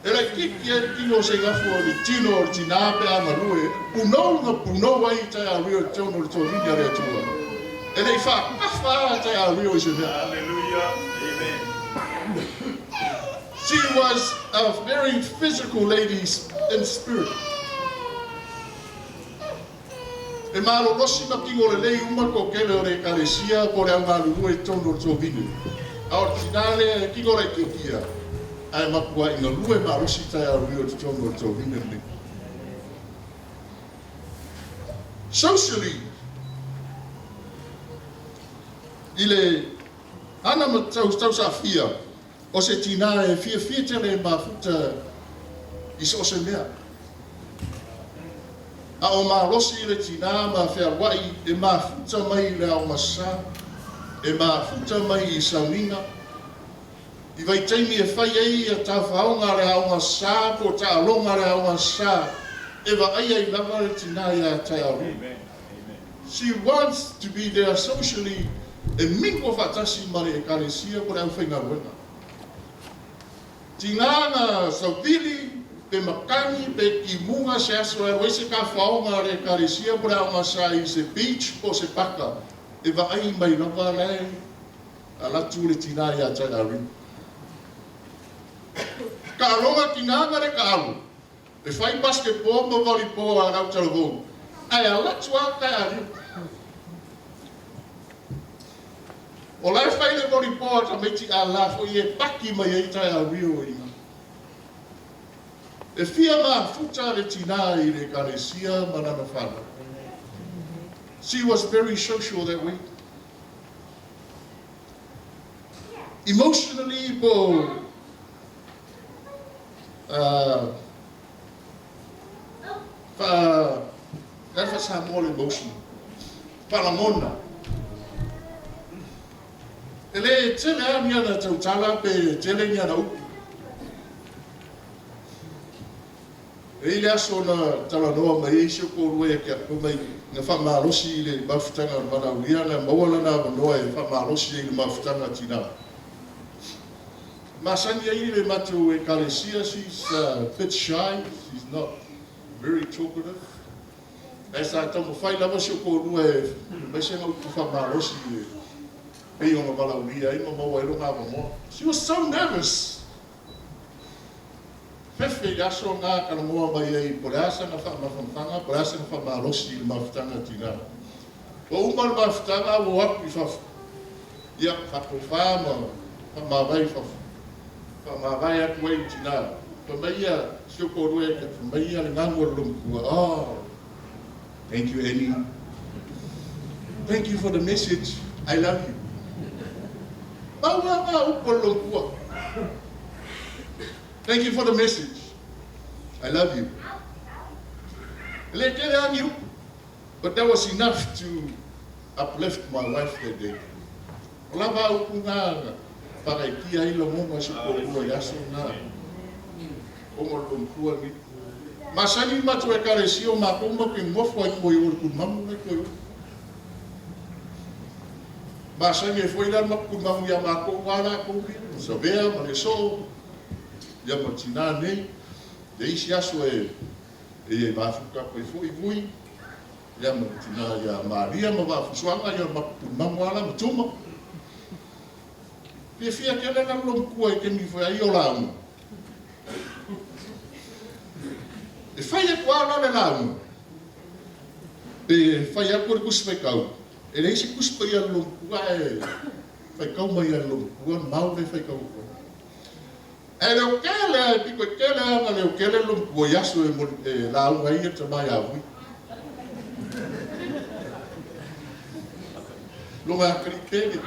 [SPEAKER 9] E laitiiti ai le tino o Seigafo i le tino o le tinā pe a galue, punou na punou ai Taia Rio i totonu o le tovine a le Atua. E le i faakafa a Taia Rio i se mea.
[SPEAKER 1] Hallelujah. Amen.
[SPEAKER 9] She was a very physical lady in spirit. E malolosi ma tino lelei uma le toatele o le Ekalesia po o le au galulue i totonu o le tovine. A o le tina lea e tino laitiiti ia, ae matuai galue malosi taeao rio i totonu o le tovine lenei. Socially, i le ana ma tausaafia, O se tinā e fiafia tele e mafuta i so o se mea. A o malosi le tinā ma fealuai e mafuta mai i le aogasa, e mafuta mai i sauniga, i vaitaimi e fai ai ia tafaoga a le aogasa po o taaloga a le aogasa, e vaai ai lava le tinā iā Taiaoru. She wants to be there socially e mingo faatasi ma le Ekalesia po le aufaigaluega. Tigā na sauvili pe makani pe timuga se aso e alu ai se tafaoga a le Ekalesia po le aoga sa i se beach po o se paka. E vaai mai lava la e alu atu le tinā ia te Irene. Taaloga tinā ma le taalo, e fai basketball ma volleyball a lau talavou, ae alu atu lava Irene. O la e fai le volleyball a tamaiti a la foi e paki mai ai Irene i ina. E fia mafuta le tinā i le ekalesia ma lana fanau. She was very social that way. Emotionally po fa le faa-Samoa le emotion. Faalagona. E le tele lava ni ana tautala pe tele ni ana upu. E i le aso na talanoa mai ai si o toalua ia te au mai na faamalosi i le mafutaga o le valaaulia na maua lana avanoa e faamalosi ai i le mafutaga a tinā. Masani ai le matou ekalesia, she's a bit shy, she's not very talkative. Ae sa taumafai lava si o toalua e mai se upu faamalosi e pei ona valaaulia ai ma maua ai lona avanoa. She was so nervous. Fefe i le aso na talanoa mai ai po o le a sana faamafanafanaga po o le a sana faamalosi i le mafutaga a tinā. Ua uma le mafutaga ua o atu i fafo. Ia, faatofā ma faamavae i fafo. Faamavae atu ai i tinā. Fai mai ia si o toalua ia te fai mai ia le gagu a le loomatua. Oh, thank you, Annie. Thank you for the message. I love you. Pau lava ngā upu a le loomatua. Thank you for the message. I love you. E le tele lava ni upu. But that was enough to uplift my wife that day. O lava upu ngā whakaitia ai lagona si toalua i aso ngā ona o le loomatua ni. Masani matou ekalesia o matou ma ke nofo ai mua i o le kulumagu nai koe o. Masani ai foi la le matou kulumagu ia matou a latou ia, ma Savea ma le soo, ia ma tinā nei, le isi aso e e ia i mafuta atu ai foi vui, ia ma tinā ia Maria ma Vaafusuaga ia ma kulumagu ala ma Tuma. Fiafia tele la le loomatua i taimi foi ai o lauga. E fai atu lava la le lauga, pe fai atu le tusi faitau, e leai se tusi paia a le loomatua ae faitau mai lava e le loomatua le mau lea e faitau atu ai. Ae leotele lava, e pito i tele lava ona leotele le loomatua i aso e lauga ai le tama ia Vui. Lona atalii pele.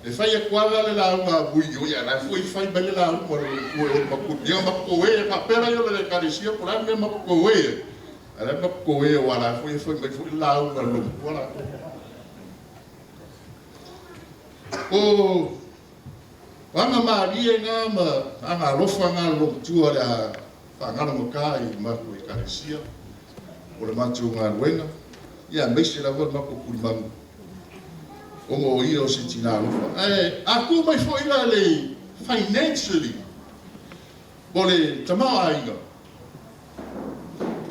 [SPEAKER 9] E fai atu lava la le lauga a Vui, ia la foi fai mai le lauga a le loomatua e o le matou, ia matou e faapea la ia o le ekalesia po o le a le mea matou e ai. Ae la e matou e aua la foi e fai mai foi le lauga a le loomatua latou. O aga malie ngā ma aga alofa ngā le loomatua le a faagalogata i le matou ekalesia o le matou galuega, ia aemaise lava le matou tulimagu ona o ia o se tinā alofa. Ae a tu mai foi la le financially po le tamaoaiga,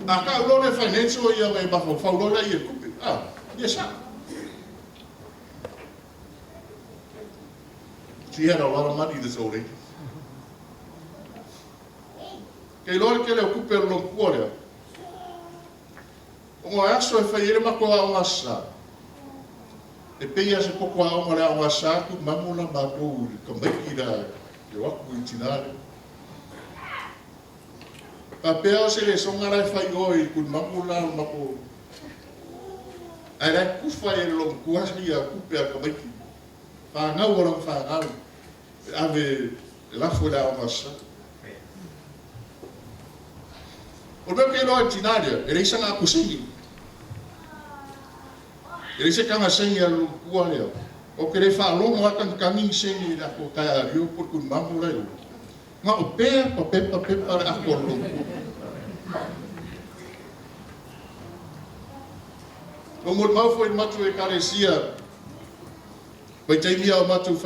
[SPEAKER 9] a tau loa le financial ia ona e mafaufau loa lea i le tupe, a, ia sao. She had a lot of money, this old lady. Ke iloa le tele o tupe a le loomatua lea. Ona o aso e fai ai le matou aoga Aso Sa. E pei lava se poto aoga le aoga Aso Sa tulimagu la matou i le tamaiti la e o atu i tinā lea. Faapea o se lesoga la e fai oe i le tulimagu la o le matou ae la e tufa ai e le loomatua ia tupe a le tamaiti. Fanau o lana fanau e ave e lafo i le aoga Aso Sa. O le mea ou te iloa i le tinā lea, e leai sana aposeni. E leai se taga sene a le loomatua lea. Ou te le faalogo lava tagitagi ni sene i le ato taeao po o le tulimagu la e o. Na o pepa, pepa, pepa le ato a le loomatua. Ua molimau foi i le matou ekalesia vaitaimi a o matou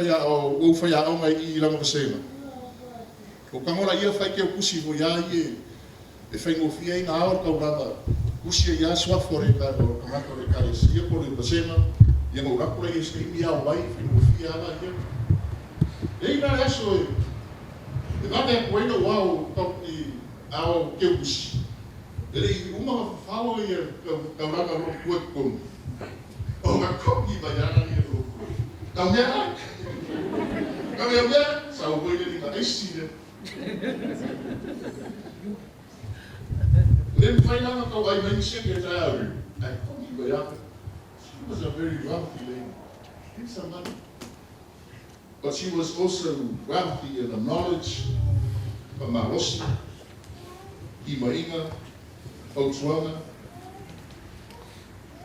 [SPEAKER 9] ou faiaoga i i lana vasega. O tago laia fai teu tusi foi a ia e faigofie ai ona ao le taulaga. Tusi ai lava suafa o le tagata o le Ekalesia po o le vasega, ia ona ou alu atu lea i se taimi ao mai, faigofie lava la ia. E i ai la le aso e vave atu ai lou ao i ao keukusi, e le i uma ona fafao le taulaga o lo o tua i totonu, ona koki mai lava lea e lou matua. Tau mea ai! Tau mea ai! Sau foi le lima aisi lea. Le mafai la ona tau ai mai ni seke taeao i ae kogi mai lava. She was a very wealthy lady. Had some money. But she was also wealthy in the knowledge, pamalosi, timaiga, fautuaga.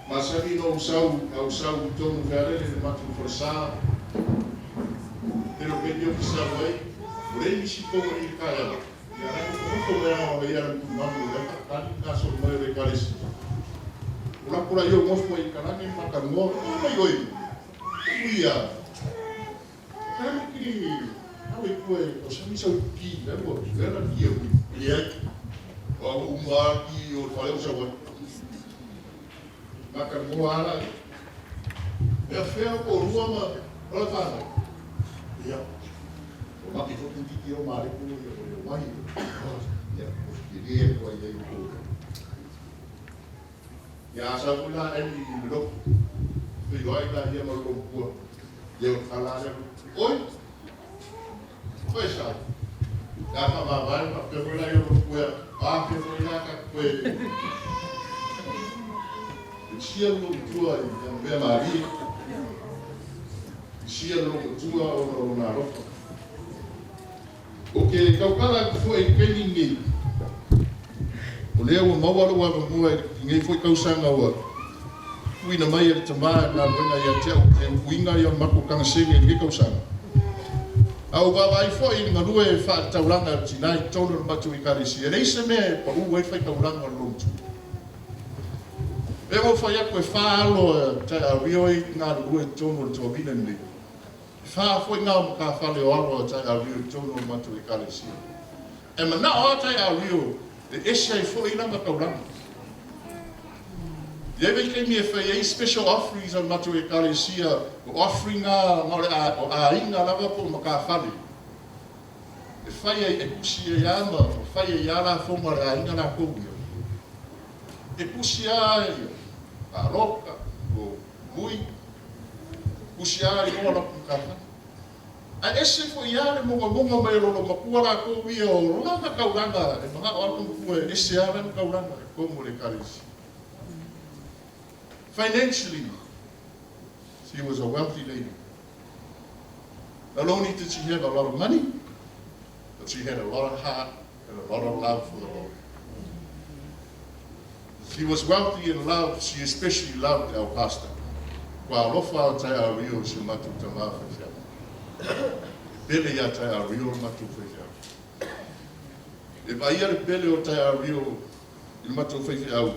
[SPEAKER 9] Masani ona ou sau, a ou sau i totonu fealele i le matou falesa, tele o taimi ou te sau ai, ua leai nisi i totonu i le taeao, ia la e nofonofo mai lava o ia le tumanu o la e faatali le gasolo mai o le Ekalesia. Ou alu atu la ia ou nofo ai i kalani ma talanoa, o mai oe, ui a, Kali kili au e kua e o sami sau ki la ua wera ki e hui. Leai. O au uma a ki o le fale o sau ai. Maka moa ala. Mea fea o rua ma o le whanau. Ia. O maki fotu titi o mareko ia o le wahi. Ia, o whikirie kua ia i kō. Ia a sau foi la Andy i le lotu, feiloai la ia ma lou matua, ia o le tala lea, Oi! Koe sa, ia faamavae ma faapea foi la ia lou matua, a fea foi la ta koe i sia lou matua i mea malie, i sia lou matua ona o lona alofa. Ou te tautala atu foi i le taimi lenei, o lea ua maua lou avanoa i lenei foi tausaga ua tuuina mai e le Tama i le galuega ia te au te uiga ia o le matou tagasege i lenei tausaga. A ou vaavaai foi i le galue faale-taulaga a le tina i totonu o le matou Ekalesia, e leai se mea e pau ai le faitaulaga o le lomatua. Pei ona ou fai atu e fa alo a Taeario ia i galulue i totonu o le toavina lenei. E fa foi ngā o matafale o alo a Taeao Rio i totonu o le matou Ekalesia. E manao a Taeao Rio e ese ai foi lana taulaga. I ai vaitaimi e fai ai special offerings a le matou Ekalesia, o offering na o le o aiga lava po o matafale e fai ai, e tusi ai a ma fai ai a lafoga a le aiga latou ia. E tusi a ia paloka o Hui, usi a igoa la pukana. Ae ese foi a le mogamoga mai o lolo matua latou ia o lana taulaga e manao a matua e ese a lana taulaga i totonu o le Ekalesia. Financially, she was a wealthy lady. Not only did she have a lot of money, but she had a lot of heart and a lot of love for the Lord. She was wealthy in love, she especially loved our pastor. Kua alofa a Taeao Rio i si o matou tamā faifeau. Pele iā Taeao Rio le matou faifeau. E vaaia le pele o Taeao Rio i le matou faifeau,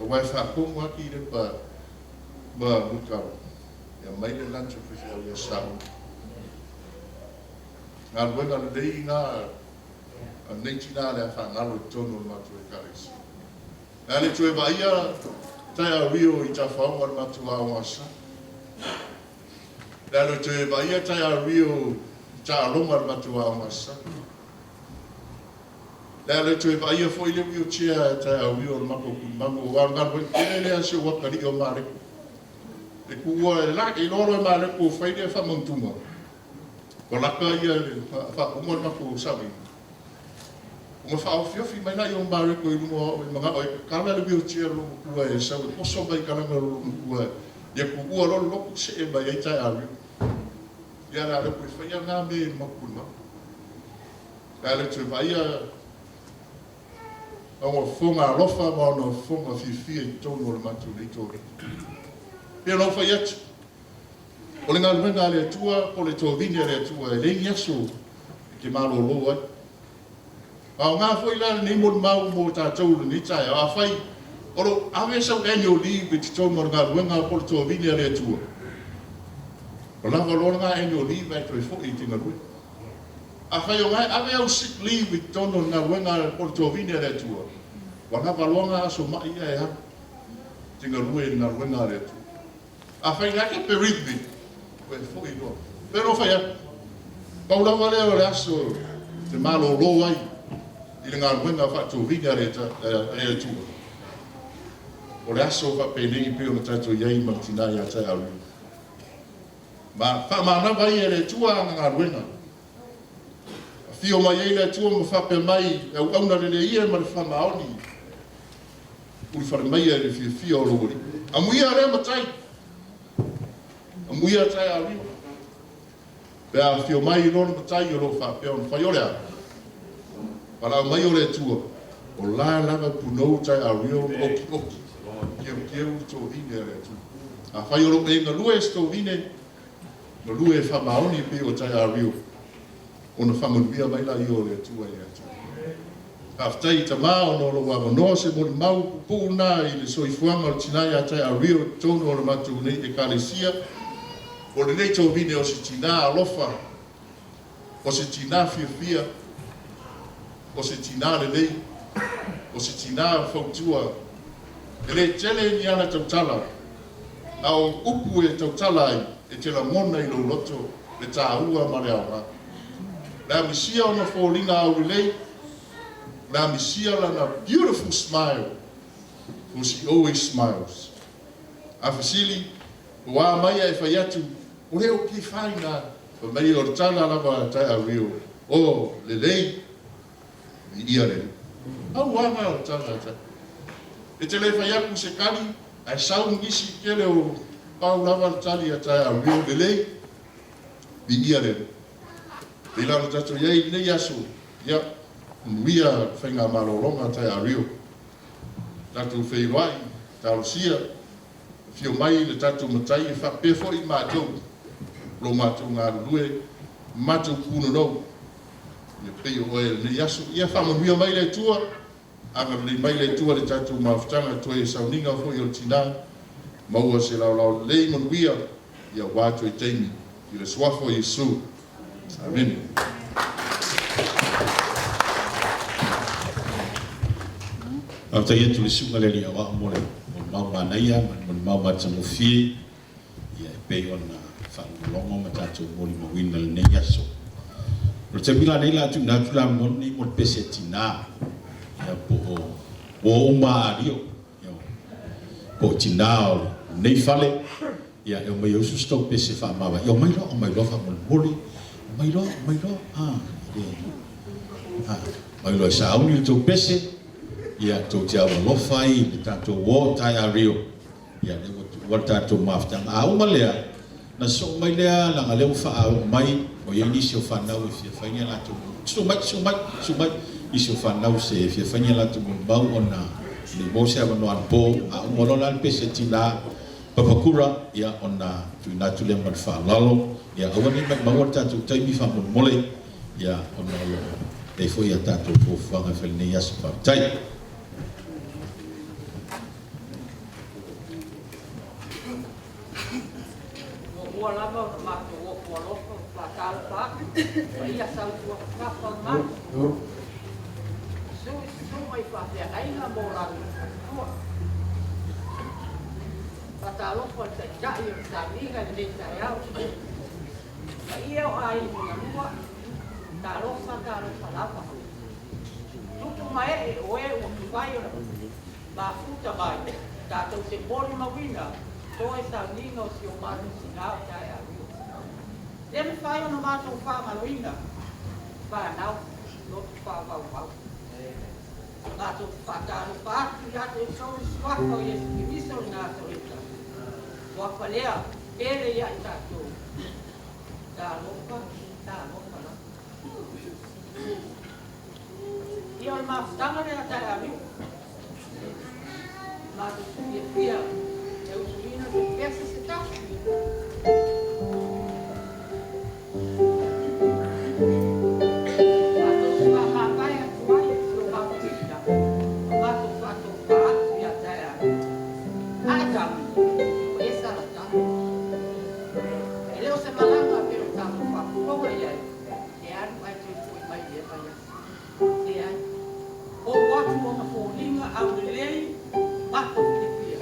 [SPEAKER 9] aua e faatonu ake i Lepa ma Lutao, e aumai le lunch o faifeau ia Samoa. Galuega lelei na a lenei tina le a faagalo i totonu o le matou Ekalesia. Le a le toe vaaia taeao Rio i tafaoga o le matou aoga sa. Le a le toe vaaia taeao Rio i taaloga o le matou aoga sa. Le a le toe vaaia foi le wheelchair a taeao Rio o le matou tulimalu aua o le galuega tele lea a si ou atalii o Mareko. E tuua e la, e iloa loa e Mareko fai lea faamautuga. Ua lata ia le faauma le matou sauniga, ona faaofiofi mai lea o Mareko i luga o au e manao e tatala le wheelchair o lou matua e sau e poso mai i kalana o lou matua ia tuua loa le lotu see mai ai taeao io. Ia o le a le toe faia na mea i le matou pulemanu. O le a le toe vaaia ona fofoga alofa ma ona fofoga fiafia i totonu o le matou nei tovina. Pei ona ou fai atu, O le galuega a le Atua po o le tovini a le Atua e leai ni aso e te malolo ai. Aoga foi la lenei molimau mo tatou i lenei taeao, afai o lo o ave sau annual leave i totonu o le galuega po o le tovini a le Atua, ua lava loa lena annual leave ae toe foi i te galuega. Afai o lena e ave au sick leave i totonu o le galuega po o le tovini a le Atua, ua lava loa lena aso mai ae alu. te galue i le galuega a le Atua. Afai na te bereavement, ua e foi loa. Pei ona ou fai atu, pau lava lea o le aso e te malolo ai i le galuega faa-tovine a le Atua, o le aso faapenei pei ona tatou i ai ma le tina ia Taeauina. Ma faamanava ai e le Atua ana galuega. Afio mai ai le Atua ma faapea mai, E auauna lelei ia ma le faamaoni, ulufale maia i le fiafia o lou Alii. Amuia lea matai! Amuia taeao Pe a afio mai loa le matai o lo o faapea ona fai, o le a? Valaau mai o le Atua, o la lava punou taeao ma okioki, keukeu le tovine a le Atua. Afai o lou e galue e se tovine, galue e faamaoni pei o taeao ona faamanuia mai laia o le Atua ia te oe. Faafetai i Tama ona o lou avanoa se molimau puupuu lena i le soifuaga o le tina ia Taeario i totonu o le matou nei Ekalesia. O lenei tovine o se tina alofa, o se tina fiafia, o se tina lelei, o se tina fautua. E le tele ni ana tautala, a o upu e tautala ai e te lagona i lou loto le taua ma le aoga. O le a misia ona foliga aulelei, o le a misia lana beautiful smile, for she always smiles. A fesili, o a mai ae fai atu, o le ok fine a, fai mai o le tala lava a Taeario, oh, lelei, viia le Alii. Pau a na o le tala a Taeario. E te le fai atu se tali, ae sau nisi tele o pau lava le tali a Taeario, lelei, viia le Alii. Pei la ona tatou i ai i lenei aso, ia, manuia le faigamalologa Taeario. Tatou feiloai, talosia, afio mai le tatou Matai e faapea foi matou, lo matou galulue, matou punonou, ia pei o oe i lenei aso. Ia faamanuia mai le Atua, agalelei mai le Atua le tatou mafutaga toe sauniga foi o le tina, maua se laolao lelei manuia, ia aua toe taimi i le suafa o Iesu. Amene.
[SPEAKER 1] Faafetai atu i le Susuga i le Alii Aoao mo le molimau manaia ma le molimau matagofie e pei ona faalogologo ma tatou molimauina i lenei aso. O le taimi la nei o le a tuuina atu le avanoa lenei mo le pese a tina, ia po o uo uma a Ario, po o tina o lenei fale, ia e omai e usu se tou pese faamavae. Ia omai loa, omai loa faamolemole, omai loa, omai loa, a, e, a, omai loa e sauni le tou pese, ia tou te aualofa ai i le tatou o taeao Rio. Ia, lea ua tuua le tatou mafutaga. A uma lea, na sosoo mai lea, leaga lea ua faaoo mai, ua i ai nisi o fanau e fia fai ni a latou molimau. Susu mai, susu mai, susu mai. Nisi o fanau se e fia fai ni a latou molimau ona e le i maua se avanoa anapo. A uma loa la le pese tina Papakura, ia, ona tuuina atu lea ma le faaaloalo. Ia, aua ne i maimaua le tatou taimi faamolemole, ia, ona o lo o i ai foi a tatou fuafuaga e fai i lenei aso. Faafetai.
[SPEAKER 10] Muamua lava ona matou ofo alofa ma faatalofa atu i paia sautuafafafa o le Malo. Susu i susuga i faafeagaiga ma o latou faletua. Faatalofa i le Taitai o le sauniga i lenei taeao. Paia o aiga lua, talofa talofa lava. Tupu ma ee o e ua mafai ona mafuta mai tatou te molimauina toe sauniga o si o matou tina o Taeario. Le mafai ona matou faagaloina fanau loto faavauvau. Matou te faatalofa atu ia te outou i le suafa o Iesu Keriso o le Nasareta, suafa lea pele ia i tatou. Talofa, talofa lava. Ia o le mafutaga lea taeao. Matou te fiafia e usuina se pese se tasi. Matou te faamavae atu ai i si o matou tina ma matou faatofa atu ia taeao. Adamu, ua e salatala. E le o se malaga pei o tatou faafofoga i ai. E alu ae toe foi mai i lea vaiaso. Leai. Ou atu ona foliga aulelei matou fiafia.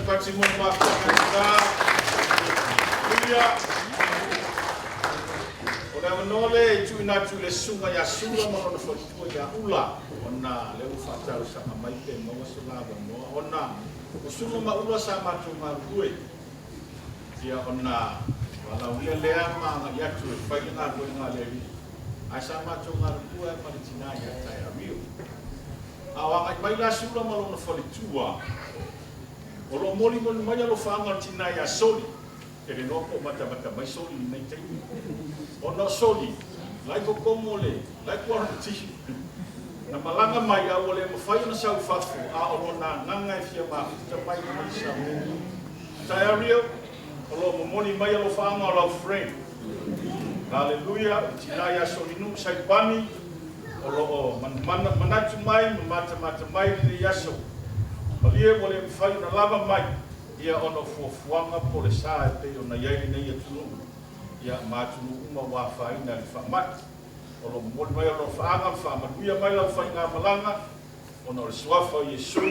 [SPEAKER 1] Patipati mo le mafutaga i uta. Haleluia. O le avanoa lea e tuuina atu i le susuga ia Sula ma lona faletua ia Ula, ona lea ua faatalosaga mai pe maua se la avanoa, ona o Sula ma Ula sa matou galulue, ia ona valaaulia lea ma agai atu e fai le galuega a le Alii, ae sa matou galulue lava ma le tina ia Taiario. A o agai mai la Sula ma lona faletua, o lo o molimoli mai alofaaga o le tina ia Soli. Te le iloa po o matamata mai Soli i lenei taimi. Ona o Soli, la i totonu o le, la i quarantine. Na malaga mai a ua le mafai ona sau i fafo, a o lona agaga e fia mafuta mai i inei i Samoa. Taiario, o lo o momoli mai alofaaga o lau friend. Haleluia, le tina ia Solinuu Saipani, o lo o manatu mai ma matamata mai i lenei aso. Malie ua le mafai ona lava mai ia ona o fuafuaga po o le sa e pei ona i ai lenei atunuu ia ma atunuu uma ua afaina i le faamai. O lo o momoli mai alofaaga ma faamanuia mai lau faigamalaga ona o le Suafa o Iesu.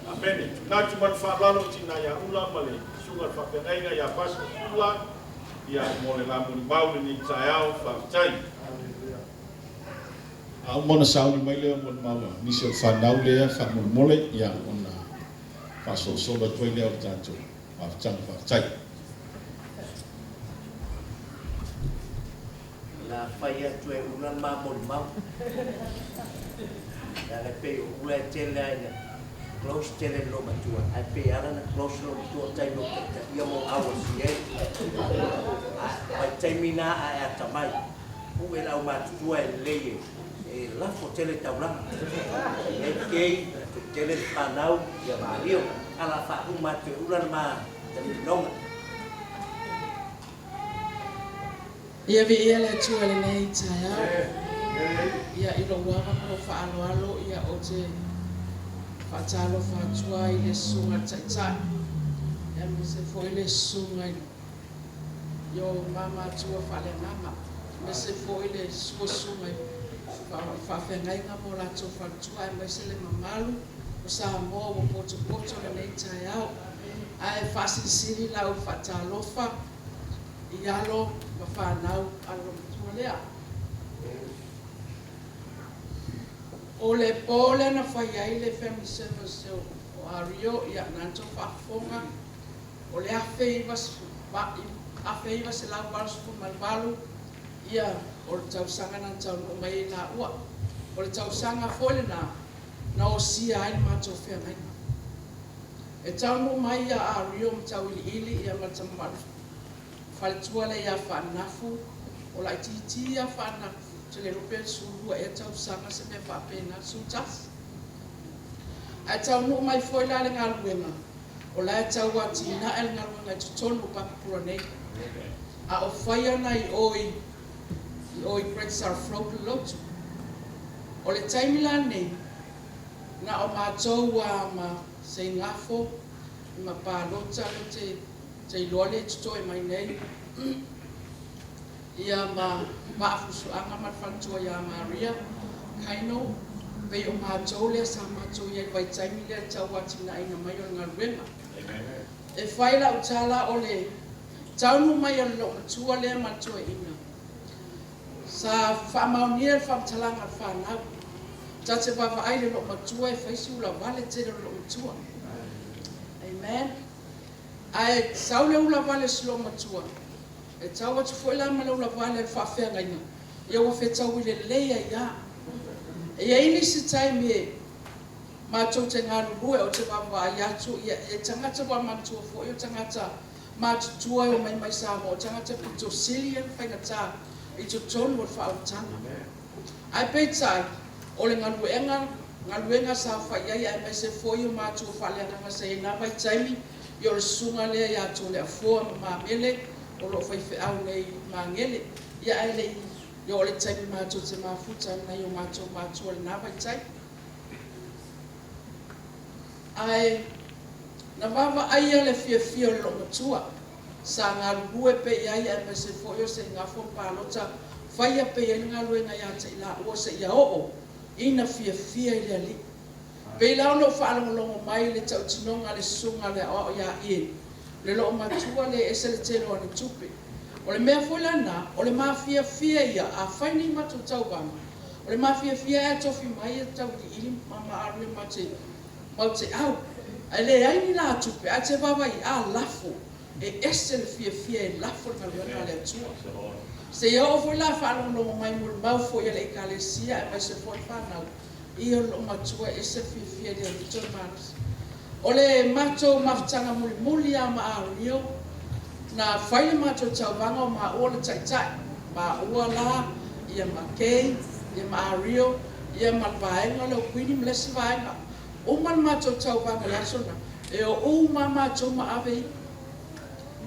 [SPEAKER 1] Amene. Tuuina atu ma le faaaloalo i Tina ia Ula ma le Susuga i le Faafeagaiga ia Pastor Ula ia mo le la molimau lenei taeao. Faafetai. A uma ona sauni mai lea molimau a nisi o le fanau lea faamolemole ia ona faasolosolo atu ai lea o le tatou mafutaga. Faafetai.
[SPEAKER 4] O le a fai atu e Ula le ma molimau. Leaga e pei o Ula e tele lava ina close tele i le loomatua, ae pei e ala ona close le loomatua o taimi o taitaia mo hours i ai. A vaitaimi na a e atamai, pue le aumatutua e lelei e lafo tele taulaga. E i ai kei, tele le fanau, ia ma alio. A o le a faauma atu e Ula le ma talitonuga.
[SPEAKER 11] Ia viia le Atua i lenei taeao. Ia i lou ava ma lou faaaloalo ia ou te faatalofa atu ai i le Susuga i le Taitai aemaise foi le Susuga i o ma matua faaleagaga aemaise foi le sua Susuga i faafeagaiga ma o latou faletua aemaise le mamalu o Samoa ua potopoto lenei taeao. Ae faasilisili lau faatalofa i alo ma fanau a le matua lea. O le po lea na fai ai le family service o Ario, ia, na tou faafofoga, o le 1988, ia, o le tausaga na taunuu mai ai laua. O le tausaga foi lena na osia ai le matou feagaiga. E taunuu mai ia Ario ma Tauiliili ia ma le faletua lea ia Faanafu, o laitiiti ia Faanafu, ou te le iloa pe 12 ea tausaga se mea faapena, 11. Ae taunuu mai foi la le galuega, o la e tau atinae le galuega i totonu o Papakura nei. A o fai ana i o i i o i Great South Road le lotu. O le taimi la nei, na o matou a ma Seigafo ma Palota lea te te iloa lea e totoe mai nei ia ma Vaafusuaga ma le faletua ia Maria Kaino, pei o matou lea sa matou i ai i le vaitaimi lea i le tauatinaeina mai o le galuega. E fai lau tala o le taunuu mai o le loomatua lea ma le toeaina Sa faamaonia le faamatalaga a le fanau. Ta te vaavaai i le loomatua e fai si ulavale tele o le loomatua. Amen. Ae sau le ulavale o si loomatua, e tau atu foi la ma le ulavale a le faafeagaiga, ia ua fetaui lelei ai a. E i ai nisi taimi e matou te galulue, ou te vaavaai atu, ia e tagata ua manatua foi o tagata matutua e omai mai Samoa, o tagata pito sili ia na faigata i totonu o le faaolataga. Ae peitai, o le galuega, galuega sa fai ai aemaise foi o matua faaleagaga sa i ai i na vaitaimi, ia o le susuga lea ia Toleafoa ma Mamele o lo o faifeau nei i Magele. Ia ae le i oo le taimi matou te mafuta ai ma nai o matou matua i lena vaitaimi. Ae na vaavaaia le fiafia o le loomatua sa galulue pea i ai aemaise foi o se igafo ma palota faia pea i ai le galuega ia te i laua seia oo ina fiafia i le Alii. Pei la ona ou faalogologo mai i le tautinoga a le susuga a le aoao ia Ian, le loomatua le ese le tele o ana tupe. O le mea foi lena, o le mafiafia ia, afai ni matou tauvaga, o le mafiafia ae tofi mai ia tauiliili ma ma alu e ma te mau te au. Ae leai ni la tupe, ae te vaavaai a lafo, e ese le fiafia e lafo le galuega a le Atua. Seia oo foi la faalogologo mai molimau foi a le Ekalesia aemaise foi le fanau, ia o le loomatua e ese le fiafia e le alii toe malosi. O le matou mafutaga mulimuli ia ma Ario, na fai le matou tauvaga o maua le taitai, maua la ia ma Kay, ia ma Ario, ia ma le vaega lea o Queenie ma le isi vaega. Uma le matou tauvaga i le aso lena, e o uma lava matou ma ave ipu.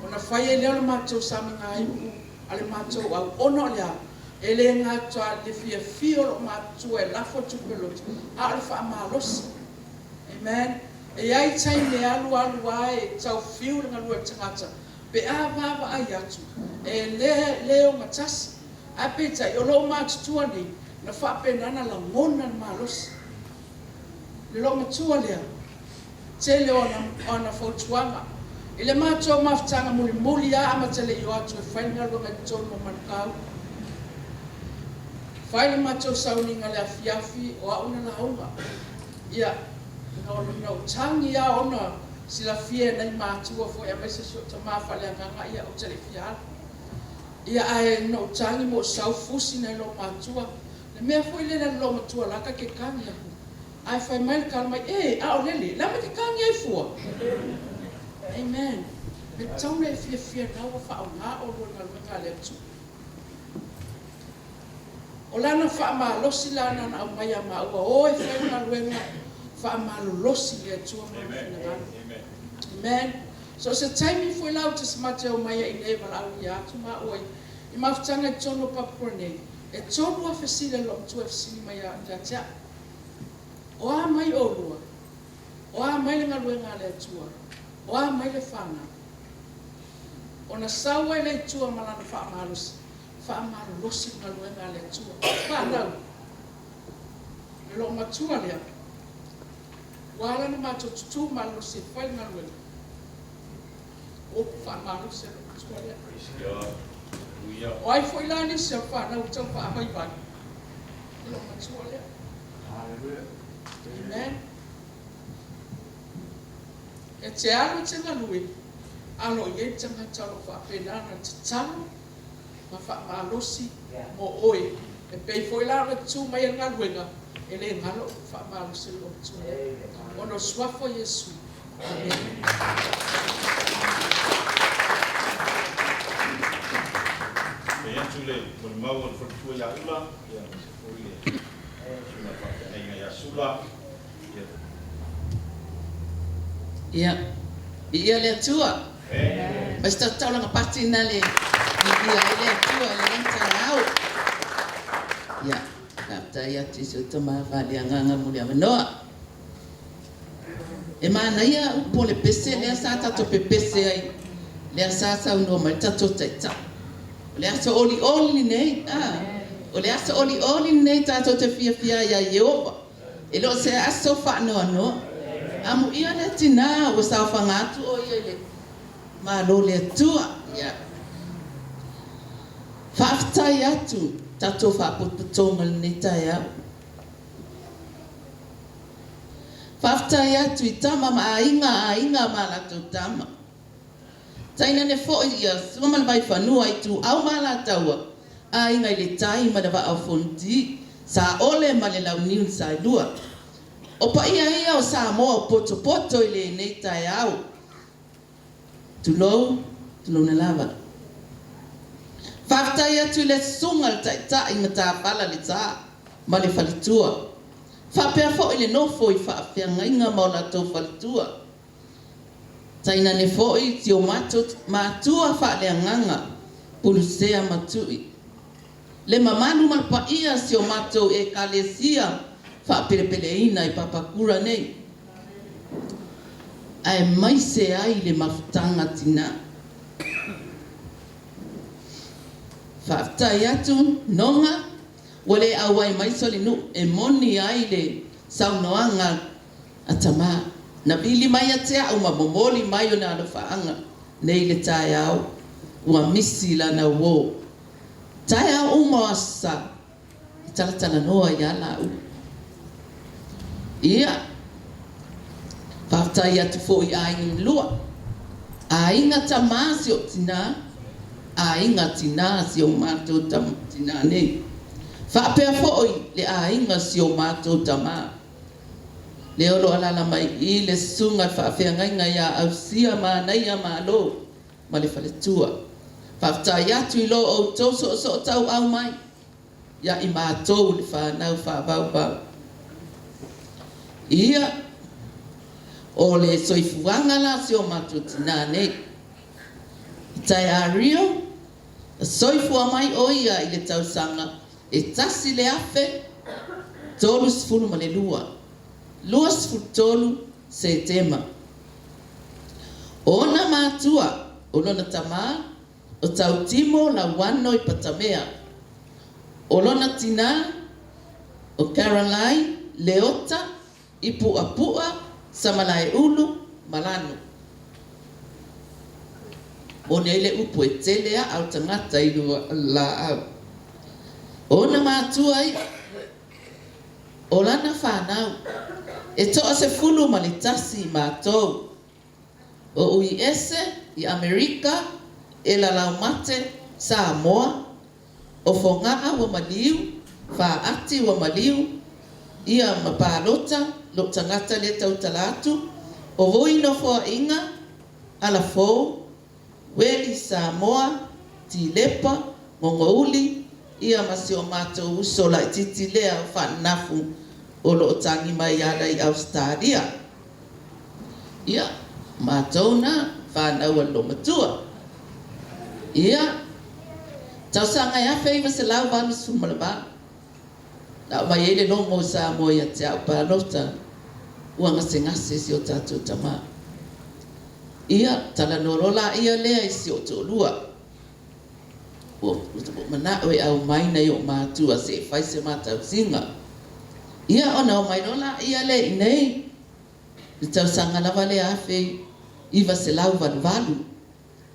[SPEAKER 11] Ona fai ai lea o le matou samagaipu a le matou au, ona o le a? E le gata i le fiafia o loo matutua e lafo tupe loto, a o le faamalosi. Amen. E i ai taimi e alu alu a e tau fiu le galue a le tagata pe a vaavaai atu e le le ogatasi. Ae peitai o loo matutua nei na faapena na lagona le malosi. Le loomatua lea, tele o ana, o ana fautuaga. I le matou mafutaga mulimuli a amata le i o atu e fai le galuega i totonu o Manukau. Fai le matou sauniga le afiafi o au na lauga. Ia, na, na ou tagi a ona silafia e nai matua foi aemaise si ou tama faaleagaga ia ou te le i fia alu. Ia ae na ou tagi ma ou sau fusi nai lou matua. Le mea foi lele a le loomatua la ka ke tagi aku. Ae fai mai le tala mai, E, a o lele, le a mea e te tagi ai fua? Amen. E tatau ona e fiafia na ua faaaoga oulua i le galuega a le Atua. O lana faamalosi la na na aumai ia maua, o e fai le galuega, faamalolosi i le Atua ma lona finagalo. Amen. So o se taimi foi la ou te ma te omai ai i inei e valaaulia atu maua i mafutaga i totonu o Papua nei, e 3000 sila i lou matua e fesili mai ia te au. O a mai oulua? O a mai le galuega a le Atua? O a mai le fanau? Ona sau ai lea i tua ma lana faamalosi, faamalolosi le galuega a le Atua. Fanau, le loomatua lea, ua ala ona matou tutū malolosi e fai le galuega, o upu faamalosi a le loomatua lea. O ai foi la nisi o le fanau ua tau faavaivai, le loomatua lea. Amen. E te alu e te galue, a o lo o i ai le tagata o lo o faapena ona tatalo ma faamalosi mo oe. E pei foi la ona tu mai e le galuega, e le galo upu faamalosi o le loomatua lea. Ona o le suafa o Iesu. Amene.
[SPEAKER 1] Faafetai atu i le molimau a le faletua ia Ula, aemaise foi le susuga i le faafeagaiga ia Sula.
[SPEAKER 2] Ia, viia le Atua. Mai se tatou taulaga pati ina le viia ai le Atua i lenei taeao. Ia, faafetai atu i si ou tama faaleagaga mo le avanoa. E manaia upu o le pese lea sa tatou pepese ai, lea sa saunoa mai le tatou Taitai. O le aso olioli lenei, a, o le aso olioli lenei tatou te fiafia ai ia Ieova. E le o se aso faanoanoa. Amuia lea tinā ua saofaga atu o ia i le Malo o le Atua. Ia. Faafetai atu tatou faapotopotoga i lenei taeao. Faafetai atu i tama ma aiga, aiga ma a latou tama. Tainane foi ia Sua ma le Vaifanua, Ituau ma Alataua, Aiga i le Tai ma le Vaa o Fonoti, Saole ma le Launiu na Saelua. O paia ia o Samoa o potopoto i lenei taeao. Tulou, tulouna lava. Faafetai atu i le Susuga i le Taitai Matafala Letsa ma le faletua. Faapea foi le nofo i faafeagaiga ma o latou faletua. Tainane foi si o matou matua faaleagaga Pulusea ma Tui. Le mamalu ma le paia si o matou Ekalesia faapelepeleina i Papakura nei, aemaise ai le mafutaga tina. Faafetai atu Noga ua le auai mai Solinuu e moni ai le saunoaga. A Tamā, na vili mai ia te a'u ma momoli mai ona alofaaga nei le taeao ua misi lana uō. Taeao uma o Aso Sa, e talatalanoa ia lāua. Ia, faafetai atu foi i aiga e lua, aiga tamā si o'u tinā, aiga tinā si o matou tinā nei. Faapea foi le aiga si o matou tamā. Lea o lo o alaala mai i i le Susuga i le Faafeagaiga ia Ausia Manaia Malo ma le faletua. Faafetai atu i lo outou soosootauau mai ia i matou le fanau faavauvau. Ia, o le soifuaga la o si o matou tinā nei. I tae a Rio, na soifua mai o ia i le tausaga e 1032, 23 Setema. O ona matua, o lona tamā, o Tautimo Lauano i Patamea. O lona tinā, o Caroline Leota i Puapu'a, Samalaeulu, Malano. Moni ai le upu e tele a'a o tagata i laau. O ona matua ia, o lana fanau, e 11 i matou. O Ui Ese i Amerika, Ela Laumate, Samoa, o Fogaa ua maliu, Faati ua maliu, ia ma Palota, lou tagata lea tautala atu, o Vui Nofoaiga, Alafou, Ueli Samoa, Tilepa, Gogouli, ia ma si o matou uso laitiiti lea o Faananafu o lo o tagi mai ala i Ausetalia. Ia, matou na, fanau a le loomatua. Ia, tausaga e 1988, na aumai ai le logo o Samoa ia te au palota, ua gasegase si o tatou tamā. Ia, talanoa loa laia lea i si ou toalua. Ua ou manao e aumai nai ou matua se i fai se matausiga. Ia, ona omai loa laia lea i inei, le tausaga lava lea 1988.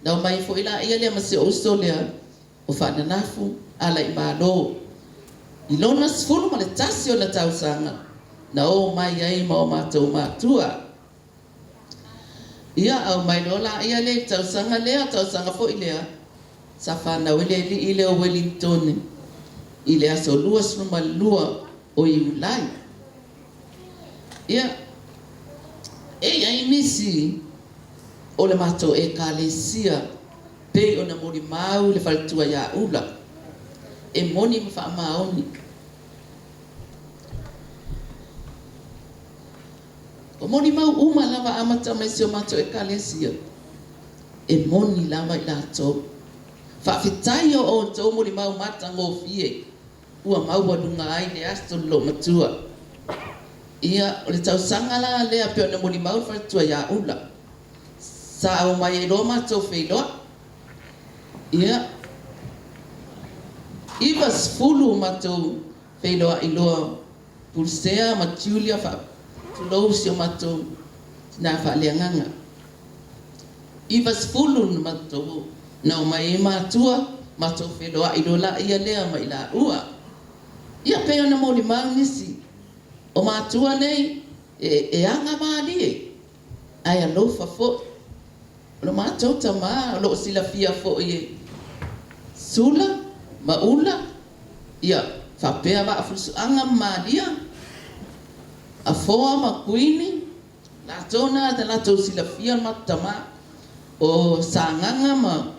[SPEAKER 2] Na omai foi laia lea ma si ou uso lea o Faananafu Alaimalo. I lona 11 ona tausaga na o mai ai ma o matou matua. Ia, aumai loa laia lea i le tausaga lea, tausaga foi lea sa fanau ai le alii lea o Welingtone i le aso 22 o Iulai. Ia, e i ai nisi o le matou Ekalesia pei ona molimau le faletua ia Ula, e moni ma faamaoni. O molimau uma lava amata mai si o matou Ekalesia, e moni lava i latou. Faafetai o outou molimau matagofie ua maualuga ai le aso le loomatua. Ia, o le tausaga la lea pei ona molimau le faletua ia Ula, sa omai ai loa matou feiloai. Ia, 90 matou feiloai loa Pulsea ma Julia fa, tulou si o matou tina faaleagaga. 90 na matou na omai ai matua, matou feiloai loa laia lea ma i laua. Ia pei ona molimau nisi o matua nei e aga malie ae alofa foi. O lo matou tamā o lo o silafia foi e Sula ma Ula, ia, faapea Vaafusuaga ma Malia, Afoa ma Kuini, latou na na latou silafia lo matou tamā, o Sagaga ma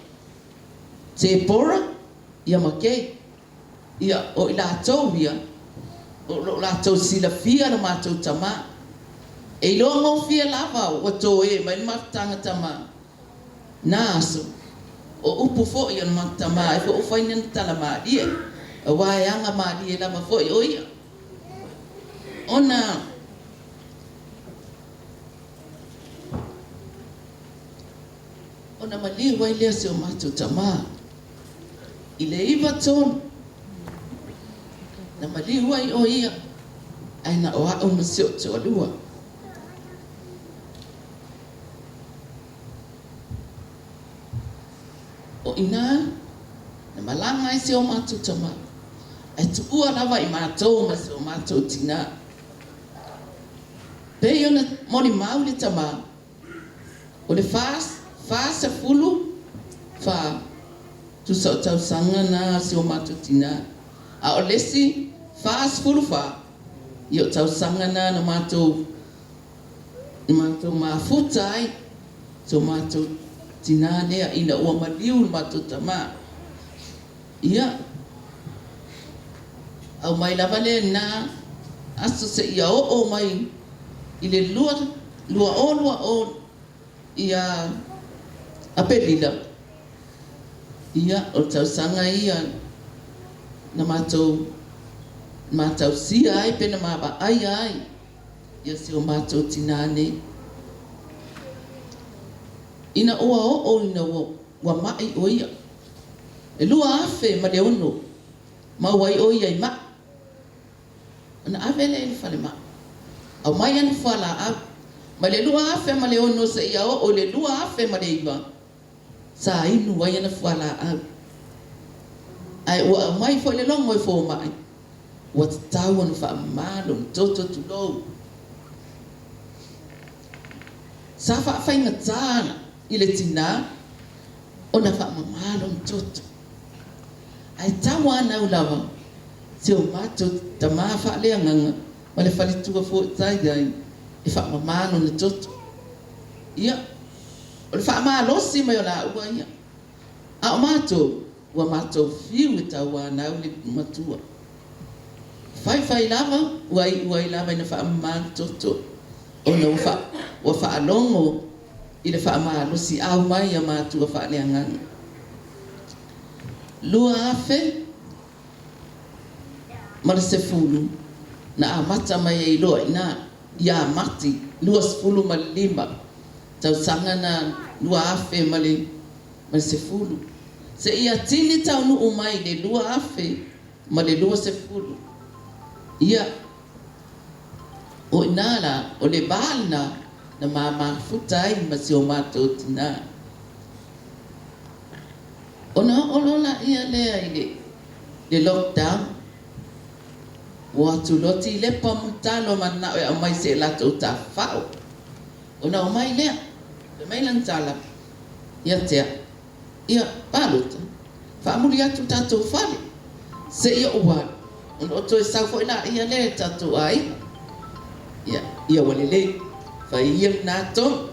[SPEAKER 2] Tepora, ia ma Kei. Ia, o i latou ia, o lo o latou silafia lo matou tamā. E iloa gofie lava ua toe mai le mafutaga tamā. Na aso, o upu foi a le matou tamā e foufai ni ana tala malie, aua e aga malie lava foi o ia. Ona. Ona maliu ai lea si o matou tamā i le 93, na maliu ai o ia, ae na o a'u ma si o'u toalua. O i ina na malaga ai si o matou tama, ae tuua lava i matou ma si o matou tinā. Pei ona molimau le tama, o le 44 tusa o tausaga na o si o matou tinā, a o le isi 44 ia o tausaga na na matou matou mafuta ai si o matou tinā lea ina ua maliu le matou tama. Ia, aumai lava lena aso seia oo mai i le 2020 ia Aperila, ia, o le tausaga ia na matou matausia ai pe na maavaaia ai ia si o matou tinā nei. Ina ua oo ina ua ma'i ʻo ia, e 2006, maua ai ʻo ia i maʻi. Ona ave lea i le falemai. Aumai ana fualaau. Mai le 2006 seia oo i le 2009, sa inu ai ana fualaau. Ae ua aumai foi le logo e fomai, ua tatau ona faamama lona toto tulou. Sa faafaigata i le tinā ona faamama lona toto. Ae tauanau lava si o matou tama faaleagaga ma le faletua foi sa i ai e faamama lona toto. Ia, o le faamalosi mai o laua ia. A o matou, ua matou fiu e tauanau le matua. Faifai lava, ua iu ai lava ina faamama le toto ona ua faalogo i le faamalosiau mai a matua faaleagaga. 2010 na amata mai ai loa i ina ia Mati 25 tausaga na 2010 seia tini taunuu mai le 2020. Ia, o ina la, o le va lena na ma mafuta ai ma si o matou tinā. Ona oo loa laia lea i le lockdown, ua o atu loa Tilepa Mulitalo mananao e aumai se latou tafafao. Ona omai lea, fai mai lana tala ia te au, Ia, palota, faamuli atu tatou fale, seia ou alu, ona ou toe sau foi laia lea i le tatou aiga. Ia, ia ua lelei, fai ia lena tonu.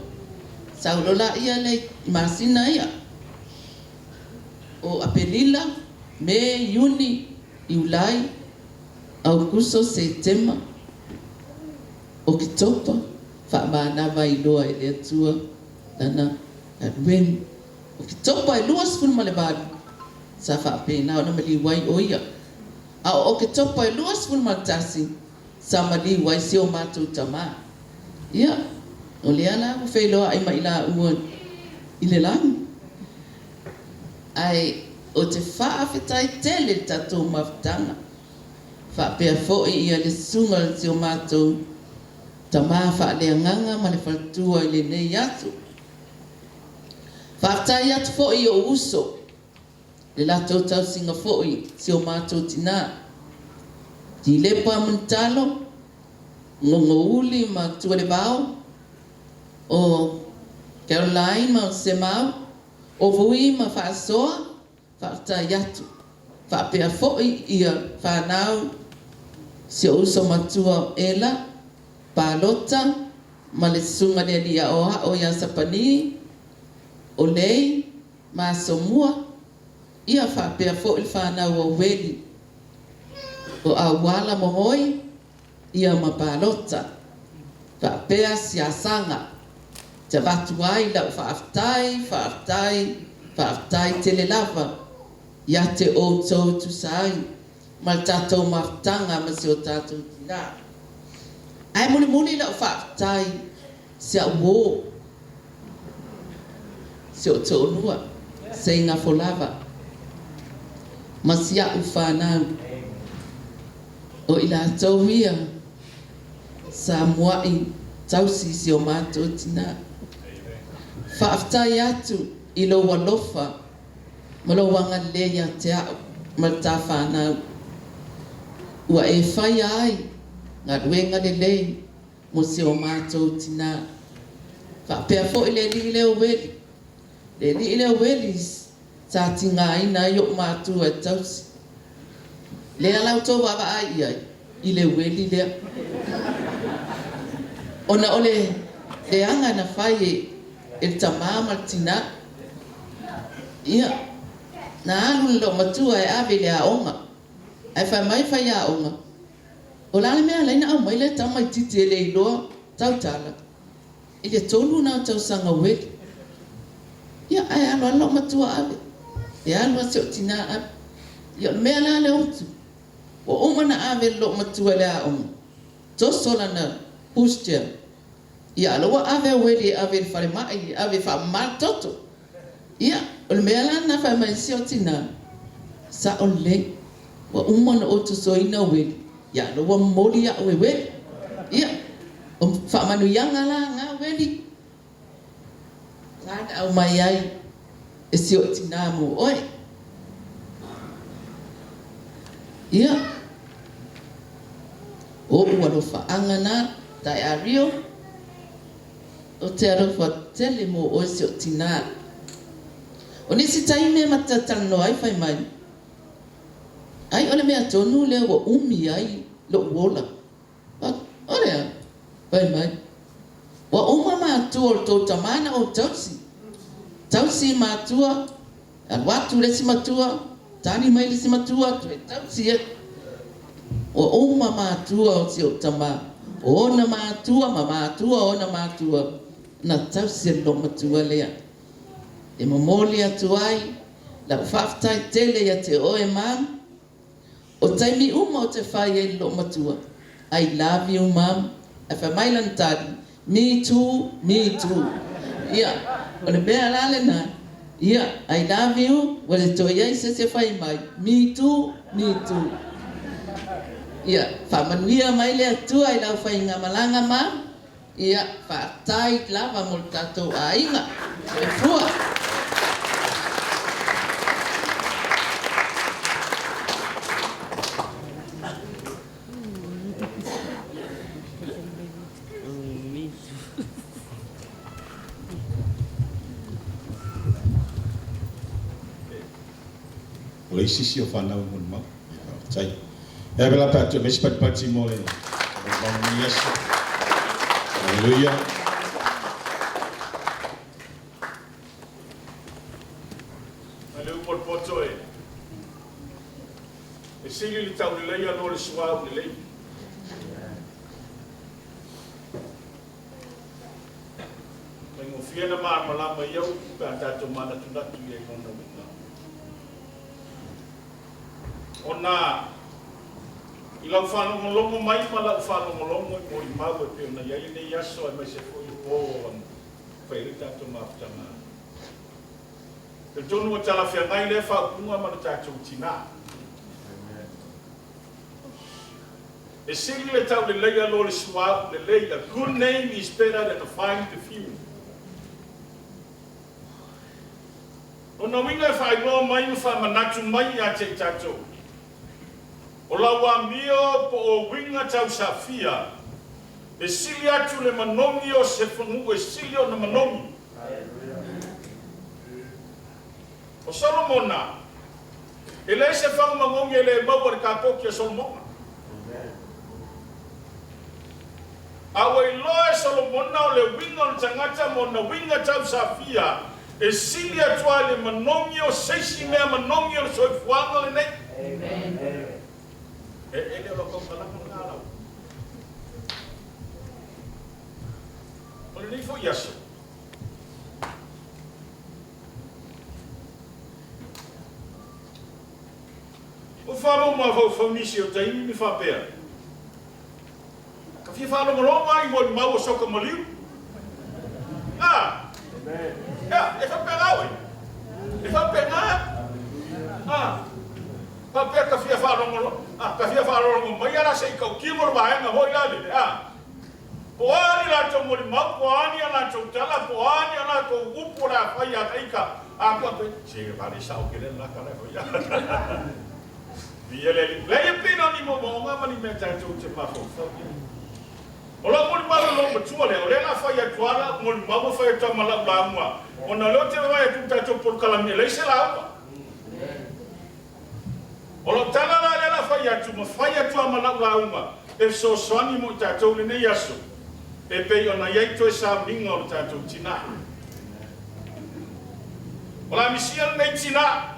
[SPEAKER 2] Sau loa laia lea i masina ia o Aperila, Me, Iuni, Iulai, Aukuso, Setema, Oketopa, faamanava ai loa e le Atua lana galuega. Oketopa e 28 sa faapena ona maliu ai ʻo ia, a o Oketopa e 21 sa maliu ai si o matou tama. Ia, o lea la ua feiloai ma i laua i le lagi. Ae ou te faafetai tele i le tatou mafutaga, faapea foi ia le susuga o si o matou tama faaleagaga ma le faletua i lenei aso. Faafetai atu foi i ou uso, le latou tausiga foi si o matou tinā, Tilepa Munitalo, Gogouli ma Tualevao, o Caroline ma Semau, o Vui ma Faasoa, faafetai atu. Faapea foi ia fanau si ou uso matua o Ela, Palota ma le Susuga le Alii Aoao ia Sapani, o Lei ma Asomua, ia faapea foi le fanau o Ueli, o Auala Momoi, ia ma Palota, faapea Siasaga. Te avatu ai lau faafetai, faafetai, faafetai tele lava ia te outou e tusa ai ma le tatou mafutaga ma si o tatou tinā. Ae mulimuli lau faafetai si au uō, si ou toalua, Seigafolava, ma si a'u fanau. O i latou ia sa mua'i tausi i si o matou tinā. Faafetai atu i lou alofa. ma lou agalelei ia te a'u ma le ta fanau, ua e faia ai galuega lelei mo si o matou tinā. Faapea foi le alii lea o Ueli, le alii lea o Ueli sa tigaina ai o'u matua e tausi. Lea la outou vaavaai i ai i le ueli lea. Ona o le leaga na fai e le tamā ma le tinā. Ia, na alu le loomatua e ave i le aoga. Ae fai mai faiaoga, O le a le mea e ala ai ona aumai lea tamaitiiti e le iloa tautala i le tolu na o tausaga ueli? Ia, ae alu lava le loomatua ave. E alu lava si ou tinā ave. Ia, o le mea la lea ua tupu, ua uma ona ave le loomatua i le aoga, toso lana pushchair, ia, a o lea ua ave ueli e ave i le falemai, e ave e faamama le toto. Ia, o le mea la lena fai mai ai si ou tinā, Sao lelei, ua uma ona ou tosoina ueli, ia a o lea ua momoli au e ueli. Ia, o faamanuiaga la na ueli, na na aumai ai e si ou tinā mo oe. Ia, o ou alofaaga na, Taeario, Ou te alofa tele mō oe si ou tinā. O nisi taimi e matatalanoa ai fai mai, Ai o le mea tonu lea ua umi ai loʻu ola. O le a? Fai mai, Ua uma matua o le tou tamā na ou tausi. Tausi matua, alu atu le isi matua, tali mai le isi matua, toe tausi atu. Ua uma matua o si ou tamā, o ona matua ma matua o ona matua, na tausi e le loomatua lea. E momoli atu ai lau faafetai tele ia te oe Mum. O taimi uma ou te fai ai i le loomatua, I love you mum, ae fai mai lana tali, me too, me too. Ia, o le mea la lena, ia, I love you, ua le toe i ai se isi e fai mai, me too, me too. Ia, faamanuia mai le Atua i lau faigamalaga mum. Ia, faafetai lava mo le tatou aiga. Soifua.
[SPEAKER 1] O le isi sia o fanau e molimau. Ia faafetai. E ave la pe a toe aumai se patipati mo le molimau i lenei aso. Haleluia. A le upu a le poto e, e sili le tauleleia lo le suauu lelei. Faigofie na malamalama ia upu pe a tatou manatunatu i ai lona uiga. Ona i lau faalogologo mai ma lau faalogologo i molimau e pei ona i ai lenei aso aemaise foi le po na fai ai le tatou mafutaga, talitonu ua talafeagai lea faaupuga ma le tatou tinā. E sili le tauleleia lo le suauu lelei, a good name is better than a fine perfume. Lona uiga e faailoa mai ma faamanatu mai ia te i tatou, o lau amio po o uiga tausafia, e sili atu le manogi o se faguu e sili ona manogi. O Solomona, e leai se fagu magogi e le maua i le kapoki a Solomona. A ua iloa e Solomona o le uiga o le tagata ma ona uiga tausafia e sili atu ai le manogi o se isi mea manogi o le soifuaga lenei. E, e le o lau tautalaga lena lau. O lenei foi aso. Ua faamau mafaufau nisi o taimi me faapea, Ka fia faalogologo ai i molimau o soka maliu. A! Ia, e faapena oe. E faapena. A! Faapea ka fia faalogologo, a, ka fia faalogologo mai ala se i tautino le vaega foi la lele, a. Po o a ni latou molimau, po o a ni a latou tala, po o a ni a latou upu o le a fai ia ita, a ku atu ai, Se vale sao tele lena tala e fai. Viia le Alii. Leai e pei na o ni moomooga ma ni mea tatou te mafaufau i ai. O lau molimau i lou matua lea, o lea o le a fai atu lava lau molimau ma fai atu lava ma lau lauga, ona o lea ou te vaai atu i le tatou polokalame e leai se lauga. O lau tala la lea o le a fai atu ma fai atu lava ma lau lauga e fesoasoani mo i tatou i lenei aso, e pei ona i ai toe sauniga o le tatou tina. O le a misia lenei tina.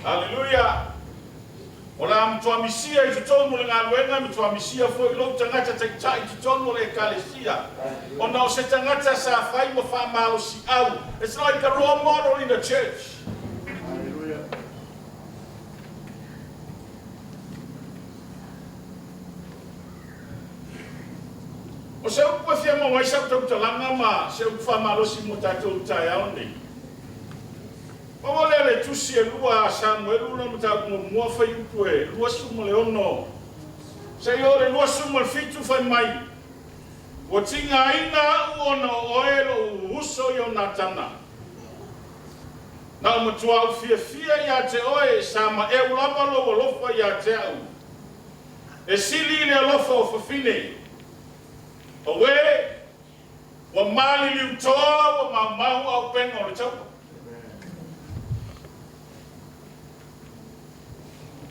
[SPEAKER 1] Haleluia! O le a matua misia i totonu o le galuega, e matua misia foi lou tagata taitai i totonu o le Ekalesia, ona o se tagata sa fai ma faamalosiau. It's like a role model in the church. O se upu e fia maua ai sau tautalaga ma se upu faamalosi mo tatou i le taeao lenei, Pau lea le tusi e lua a Samuelu lona mataupu muamua fuaiupu e 26 seia oo i le 27 fai mai, Ua tigaina au ona o oe lou uso Ionatana. Na ou matua ou fiafia ia te oe, sa maeu lava lou alofa ia te au. E sili i le alofa o fafine. Auē! Ua maliliu toa, ua maumau auupega o le taua.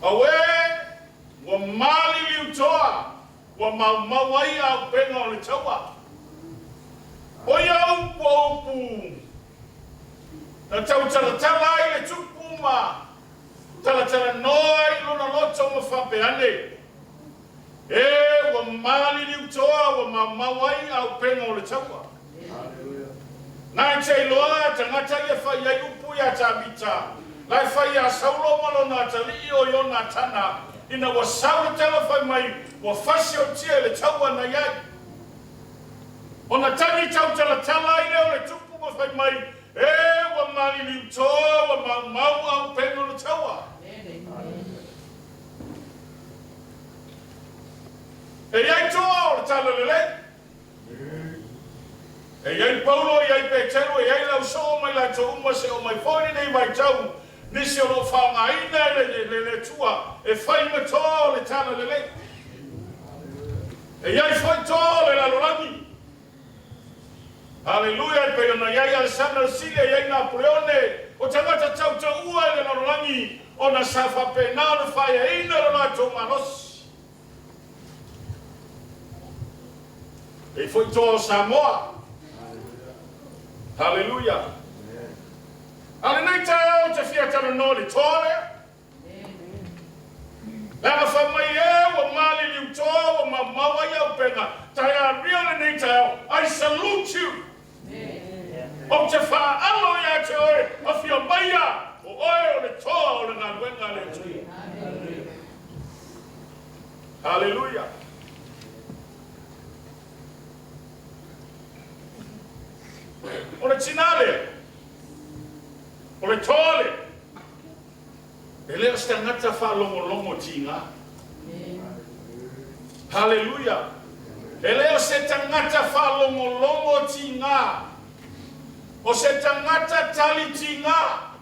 [SPEAKER 1] Auē! Ua maliliu toa, ua maumau ai auupega o le taua. O ia upu o upu na tautalatala ai le tupu ma talatalanoa ai lona loto ma faapea ane, E, ua maliliu toa, ua maumau ai auupega o le taua. Na te iloa a tagata ia fai ai upu iā Tavita, la e fai iā Saulo ma lona atalii o Ionatana, ina ua sau le tala fai mai ua fasiotia i le taua na i ai. Ona tagi tautalatala ai lea o le tupu ma fai mai, E, ua maliliu toa, ua maumau auupega o le taua. E i ai toa o le Talalelei. E i ai Paulo, e i ai Peteru, e i ai le ausoo ma i latou uma se oo mai foi lenei vaitau, nisi o lo o faaaogaina e le le Atua e fai ma toa o le Talalelei. E i ai foi toa o le lalolagi. Haleluia! E pei ona i ai Alesana le Sili, e i ai Napoleone, o tagata tautaua i le lalolagi, ona sa faapena ona faeaina lo latou malosi. E i foi toa o Samoa. Haleluia! A o lenei taeao ou te fia talanoa i le toa lea. Leaga fai mai e ua maliliu toa ua maumau ai auupega taearia lenei taeao I salute you Ou te faaalo ia te oe afio maia o oe o le toa o le galuega a le Atua Haleluia O le tina lea o le toa lea E le o se tagata faalogologo tiga. Haleluia! E le o se tagata faalogologo tiga. O se tagata tali tiga.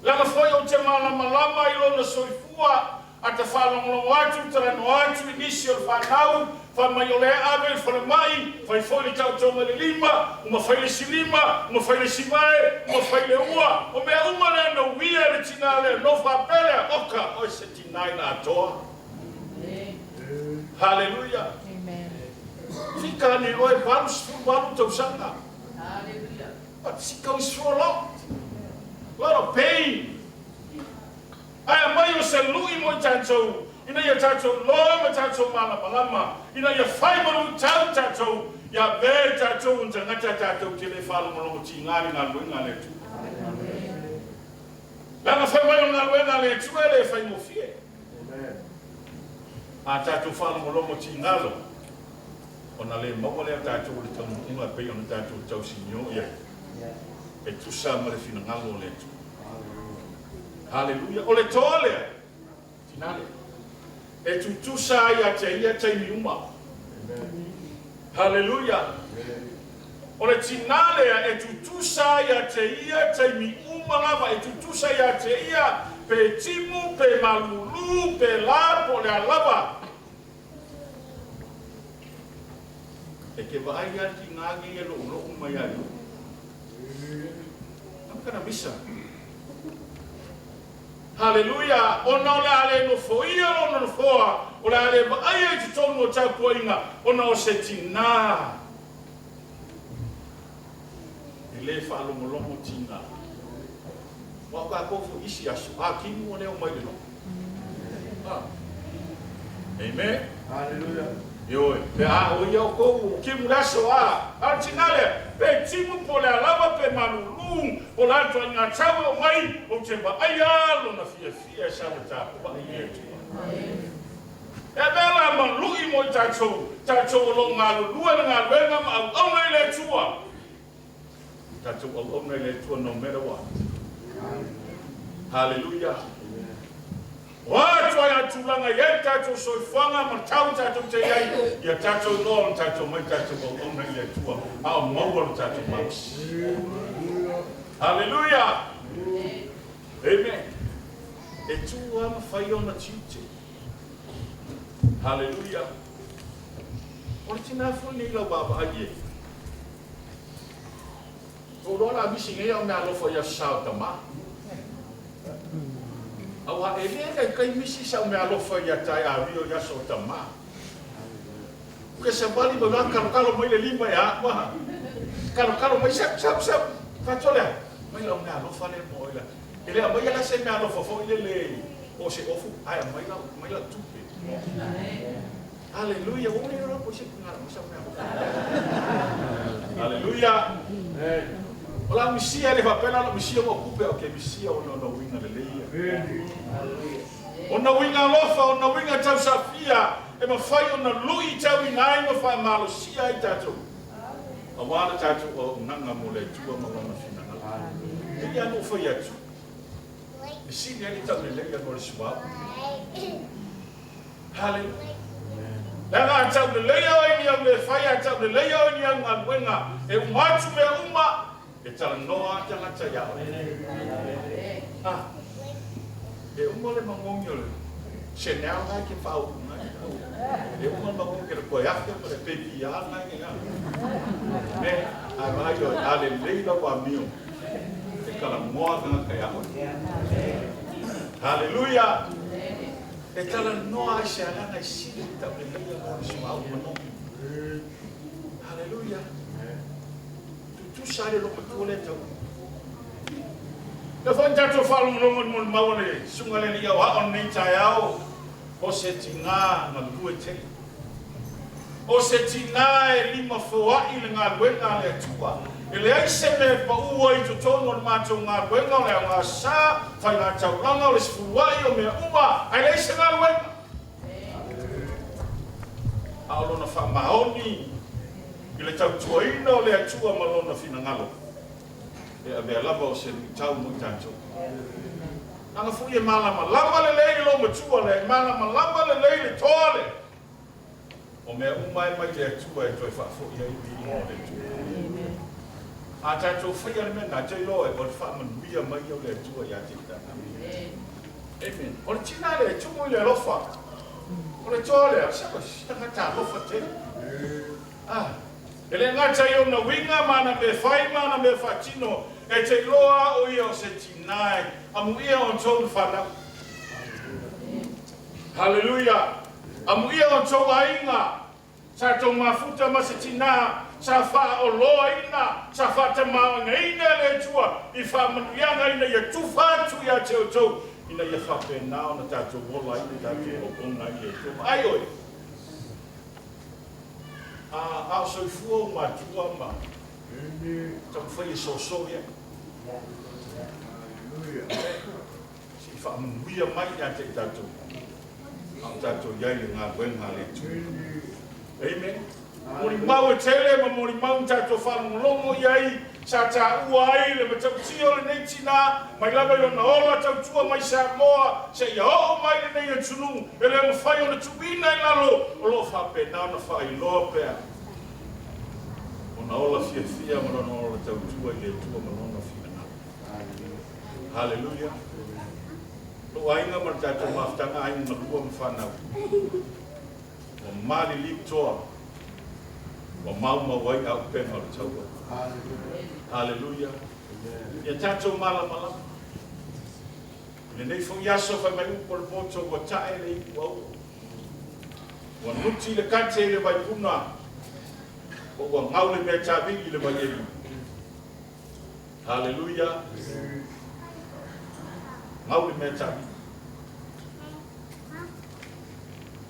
[SPEAKER 1] Leaga foi ou te malamalama i lona soifua, a ta faalogologo atu, talanoa atu i nisi o le fanau, fai mai o lea e ave i le falemai, fai foi le taotoga i le lima, uma fai le isi lima, uma fai le isi vae, uma fai le ua, o mea uma lea na uia e le tina lea, no faapea lea, oka, oe se tina ina atoa. Haleluia. Fika ane oe 88 tausaga. But she goes through a lot. Lot of pain. Ae aumai o se lui mo i tatou, ina ia tatou iloa ma tatou malamalama, ina ia fai ma luitau tatou, ia avea i tatou o ni tagata tatou te le faalogologo tiga i le galuega a le Atua. Leaga fai mai o le galuega a le Atua e le faigofie. A tatou faalogologo tiga loa, ona le maua lea o tatou o le taunuuga e pei ona tatou tausinio i ai, e tusa ma le finagalo o le Atua. Haleluia! O le toa lea, tina lea, e tutusa ai ia te ia taimi uma. Haleluia! O le tinā lea e tutusa ia te ia taimi uma lava, e tutusa ia te ia pe timu, pe malūlū, pe lā, po o le a lava. E te vaai lava le tinā nei e loulou mai ia ia. I'm gonna miss her. Haleluia! Ona o le a le nofoia lona nofoa, o le a le vaaia i totonu o tapuaiga, ona o se tinā. E le faalogologo tinā. Aua o tatou foi isi aso, a timu ua le omai i le lotu. A. Amen. Haleluia. Ioe, pe a o ia outou o timu le aso, a, a o le tinā lea, pe timu po o le a lava pe malūlū, po o le a le ituaiga tau e omai, ou te vaaia lona fiafia e sau e tapuai i le Atua. E avea la ma luʻi mo i tatou, tatou o lo o galulue le galuega ma auauna i le Atua. Tatou auauna i le Atua no matter what. Haleluia. O a ituaiga tulaga i ai le tatou soifuaga ma tau tatou te i ai, ia tatou iloa ona tatou omai tatou auauna i le Atua, a o maua lo tatou malosi. Haleluia. Amen. E tu lava ma fai ona tiute. Haleluia. O le tinā foi nei lau vaavaai i ai. Ua ou iloa o le a misi nei au meaalofa i Aso Sa o Tamā. Auā e le taitai misi sau meaalofa ia tae Ario i Aso o Tamā. Ke savali mai la kalokalo mai le lima e a ua. Kalokalo mai sau sau sau. Faatoa lea, mai lau meaalofa lea mo oe la. E le aumaia la se meaalofa foi lele po o se ofu, ae aumai lau, aumai lau tupe. Aleluia! Ua le iloa po o se Aleluia! O lau misia e le faapea la lau misia ua kupe, a o ke misia ona ona uiga lelei ia. Ona uiga alofa, ona uiga tausafia e mafai ona lui tauina ai ma faamalosia ai tatou aua le tatou auaunaga mo le Atua ma Lona finagalo. E pei lava ona ou fai atu, e sili ai le taulelei ona o le suauu. Haleluia. Leaga a tauleleia oe i ni au mea fai, a tauleleia oe i ni au galuega, e uma atu mea uma, e talanoa a tagata iā oe. Ah, e uma le magogi o le Chanel na e ke whaaupu nai. E uma le magogi ke le koe afe ma le PPR na e a. Me, a vaai oe, a lelei lau amio, e kalamoa tagata iā oe. Haleluia. E talanoa ai se agaga e sili le tauleleia mo le suauu manogi. Haleluia! Tutusa ai le lomatua lea tau. Lea foi na tatou faalogologo i le molimau a le Susuga i le Alii Aoao i lenei taeao, o se tinā galue tele. O se tinā e limafoaʻi le galuega a le Atua. E leai se mea e paʻu ai i totonu o le matou galuega o le aoga sa, faiga taulaga, o le sefuluaʻi, o mea uma, ae leai se galuega. A o lona faamaoni i le tautuaina o le Atua ma lona finagalo, e avea lava o se luitau mo i tatou. Leaga foi e malamalama lelei le loomatua lea, e malamalama lelei le toa lea. O mea uma e mai le Atua e toe faafoi ai le viiga o le Atua. A tatou faia le mea lena, te iloa e o le faamanuia mai ia o le Atua ia te i tatou. Amen. O le tina lea e tumu i le alofa. O le toa lea, se o se tagata alofa tele. Ah, e le gata i ona uiga ma ana mea fai ma ana mea faatino, e te iloa o ia o se tina e amuia outou le fanau. Haleluia! Amuia outou aiga, sa tou mafuta ma se tinā, sa faaoloaina, sa faatamaoaigaina e le Atua i faamanuiaga ina ia tufa atu ia te outou, ina ia faapena ona tatou ola ai le tatou auauna ai i le Atua. Vaai oe, a, a o soifua ou matua ma taumafai e soso i ai. Se i faamanuia mai ia te i tatou, a o tatou i ai i le galuega a le Atua. Amen. Molimau e tele ma molimau na tatou faalogologo i ai, sa taua ai le matautia o lenei tinā, mai lava i lona ola tautua mai Samoa seia oo mai lenei atunuu, e le mafai ona tuuina i lalo, o lo o faapena ona faailoa pea. Lona ola fiafia ma lona ola tautua i le Atua ma Lona finagalo. Haleluia! Lou aiga ma le tatou mafutaga, aiga malua ma fanau, ua maliliu toa, ua maumau ai aupega o le taua. Haleluia! Ia tatou malamalama. I lenei foi aso fai mai upu o le poto ua tae le ipu aua. Ua nuti le kate i le vaipuna, po ua gau le mea tavili i le vaieli. Haleluia! Gau le mea tavili.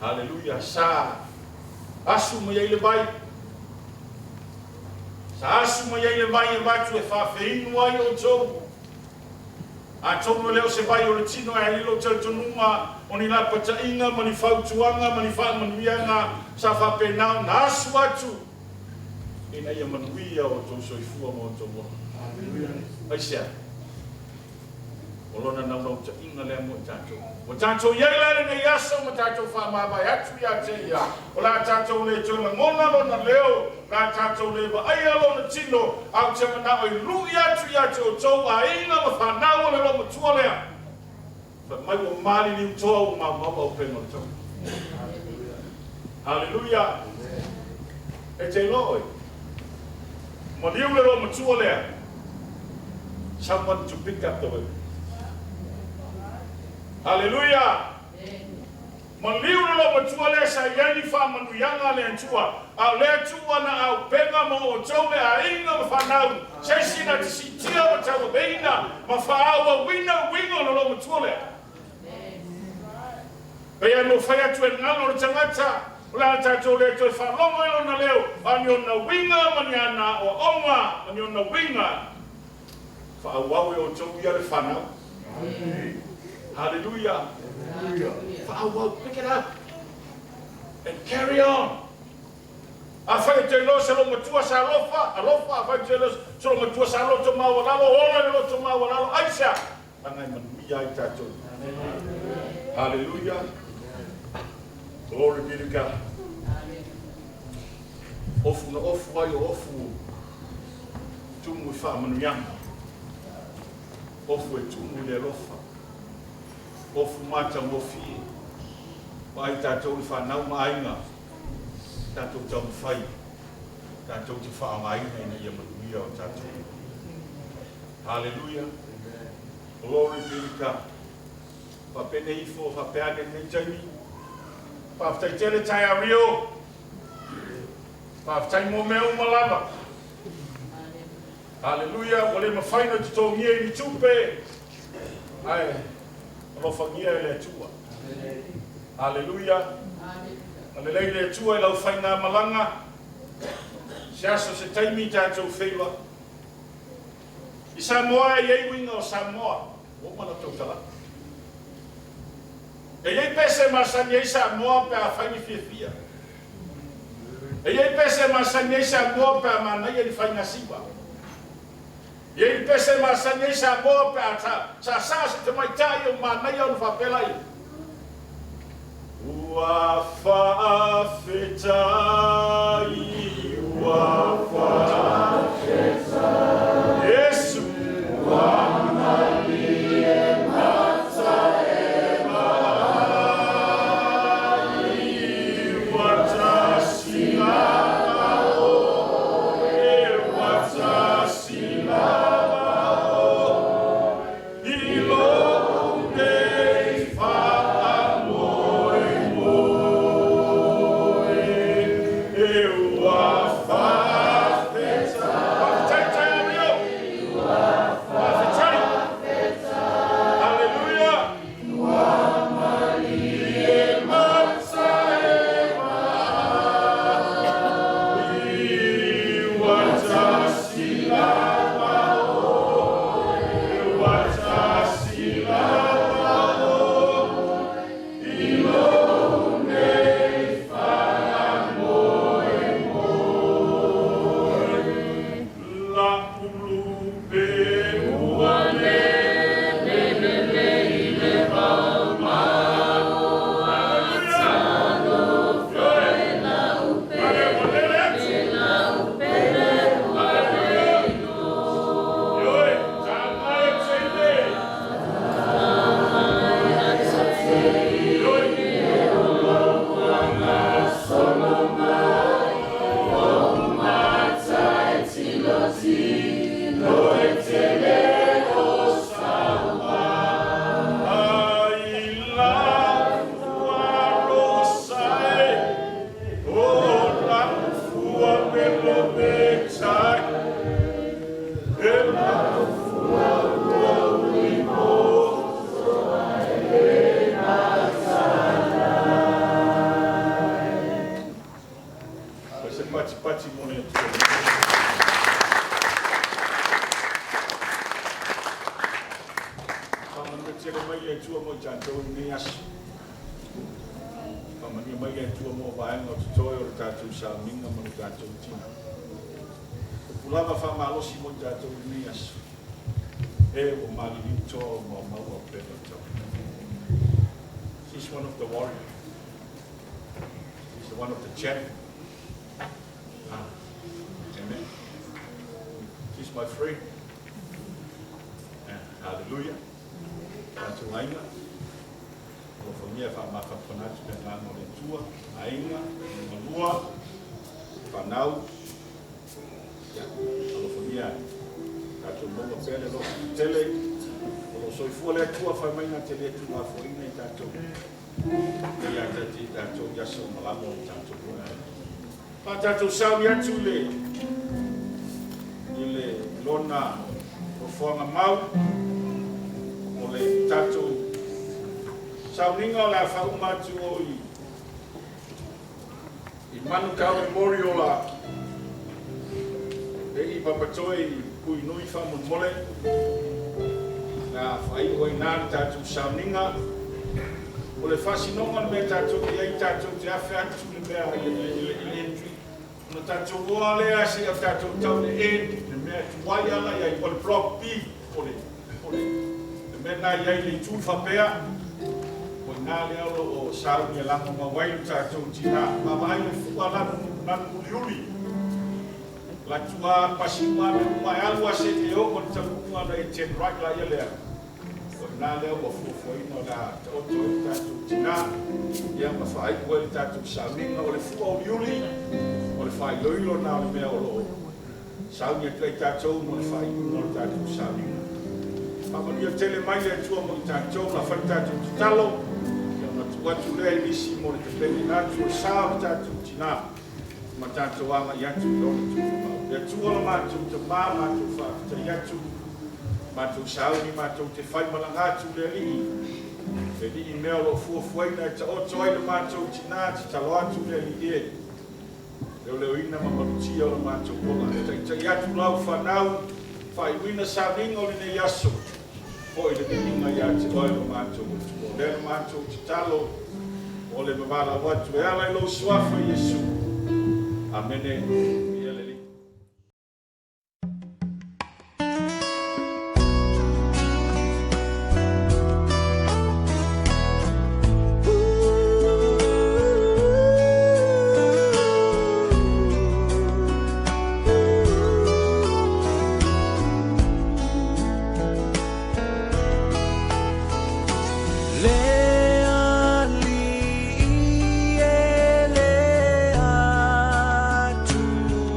[SPEAKER 1] Haleluia! Sa asu mai ai le vai. Sa asu mai ai le vai e avatu e faafeinu ai outou. Atonu e le o se vai o le tino e ai lou talitonuga o ni lapataiga ma ni fautuaga ma ni faamanuiaga sa faapena ona asu atu ina ia manuia o outou soifua ma outou ola. Aisea? O lona naunautaiga lea mo i tatou. Ua tatou i ai la i lenei aso ma tatou faamavae atu ia te ia, o le a tatou le toe lagona lona leo, o le a tatou le vaaia lona tino, a ou te manao e lu'i atu ia te outou aiga ma fanau o le loomatua lea. Fai mai ua maliliu toa ua maumau auupega o le taua. Haleluia! E te iloa oe, maliu le loomatua lea. Someone to pick up the weapon. Haleluia! Maliu le loomatua lea sa i ai ni faamanuiaga a le Atua, a o lea tuu ana aupega mo outou le aiga ma fanau, se isi na te siitia ma tauaveina ma faaauauina uiga o le loomatua lea. Pei a no fai atu e galo le tagata, o le a tatou le toe faalogo i lona leo, a o ni ona uiga ma ni ana aoaoga ma ni ona uiga. Faaauau e outou ia le fanau. Haleluia! Faaauau, pick it up and carry on. Afai e te iloa se loomatua sa alofa, alofa, afai e te iloa se loomatua sa loto maualalo, ola i le loto maualalo, aisea? Leaga e manuia ai tatou. Haleluia! Glory be to God. Ofu na ofu ai o ofu tumu i faamanuiaga. Ofu e tumu i le alofa. Ofu matagofie. Vaai tatou i fanau ma aiga, tatou taumafai, tatou te faaaogaina ina ia manuia o tatou. Haleluia. Glory be to God. Faapenei ifo, faapea ane lenei taimi. Faafetai tele taeao Rio. Faafetai mo mea uma lava. Haleluia. Ua le mafai ona totogia i ni tupe, ae alofagia e le Atua. Haleluia. Alelei le Atua i lau faigamalaga. Se aso se taimi tatou feiloai. I Samoa e i ai uiga o Samoa, ua uma lau tautalaga. E i ai pese e masani ai Samoa pe a fai ni fiafia. E i ai pese e masani ai Samoa pe a manaia ni faiga siva. E i ai ni pese e masani ai Samoa pe a saasaa se tamaitai o manaia ona faapea laia. Ua faafetai, ua faafetai Iesu. Ua malie mata e vaai, ua tasi lava oe, ua tasi lava oe. I lou nei faamoemoe, e ua faafetai. Faafetai Taiario! tele mai le Atua mo i tatou i lenei aso. Faamanuia mai le Atua mo vaega o totoe o le tatou sauniga ma le tatou tina. Upu lava faamalosi mo i tatou i lenei aso. E ua maliliu toa o maumau o pele o tau. She's one of the warrior. She's the one of the champion. Ah. Amen. She's my friend. Hallelujah. Tatou aiga, alofagia e faamafanafana atu le agaga o le Atua, aiga, malua, fanau, ia, alofagia tatou maua pea le alofa tele, o lo o soifua le Atua fai mai na te le tuulafoaiina i tatou, ia te tatou i aso malama o le tatou ola. Fa tatou sauni atu i le i le lona nofoaga mau o le tatou sauniga o le a faauma atu o i i Manukau Memorial a e i Papatoe i Puinui faamolemole na faaiu ai na le tatou sauniga. O le faasinoga o le mea tatou te i ai, tatou te afe atu le mea i le, i le, i le entry, ona tatou oa lea seia tatou tau i le end, le mea e tuai ala i ai, o le block B, o le, o le, le mea lena i ai le itu faapea, o i ina lea o lo o sauni e lagomau ai lo tatou tina. Vaavaai le fua lanu, lanu uliuli, la tua pasi uma mea uma e alu a seia e oo i le taunuuga ona e turn right laia lea. O i ina lea ua fuafuaina o le a taoto ai le tatou tina, ia ma faaiu ai le tatou sauniga. O le fua uliuli, o le faailoilo lena o le mea o lo o sauni atu ai tatou mo le faaiuga o le tatou sauniga. Faamanuia tele mai le Atua mo i tatou, la fai le tatou tatalo, ia ona tuu atu lea i nisi mo le tapenaina atu o le sa o le tatou tina ma tatou agai atu i lona tufamau. Le Atua lo matou Tama, matou faafetai atu, matou sauni matou te faimalaga atu le Alii, le Alii mea o lo o fuafuaina e taoto ai le matou tina, tatalo atu le Alii e leoleoina ma malutia o le matou ola. Taitai atu lau fanau, faaiuina sauniga o lenei aso, foi le viiga ia te oe lo matou Atua. O lea le matou tatalo, o le mavalau atu e ala i lou suafa Iesu. Amene. Viia le Alii.
[SPEAKER 3] Le Alii e le Atua.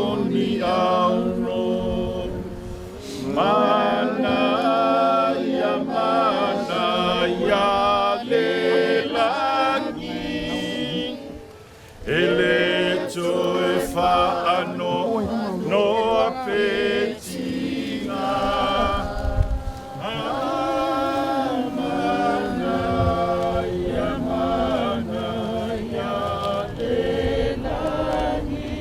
[SPEAKER 1] o ni auro. Manaia, manaia le lagi, E le toe faanoanoa pe tiga. Manaia, manaia le lagi.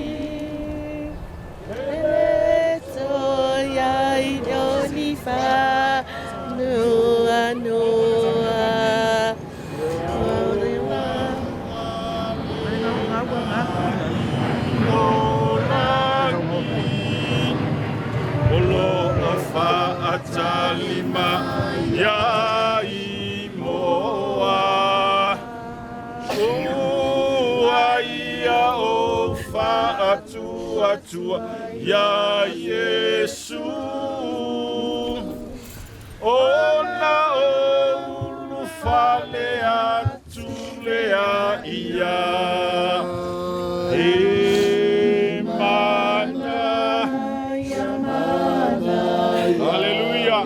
[SPEAKER 1] O lo o faatalima ia i moa. Ua ia o faatuatua iā Iesu. Ona ou ulufale atu lea ia. E mana. Haleluia.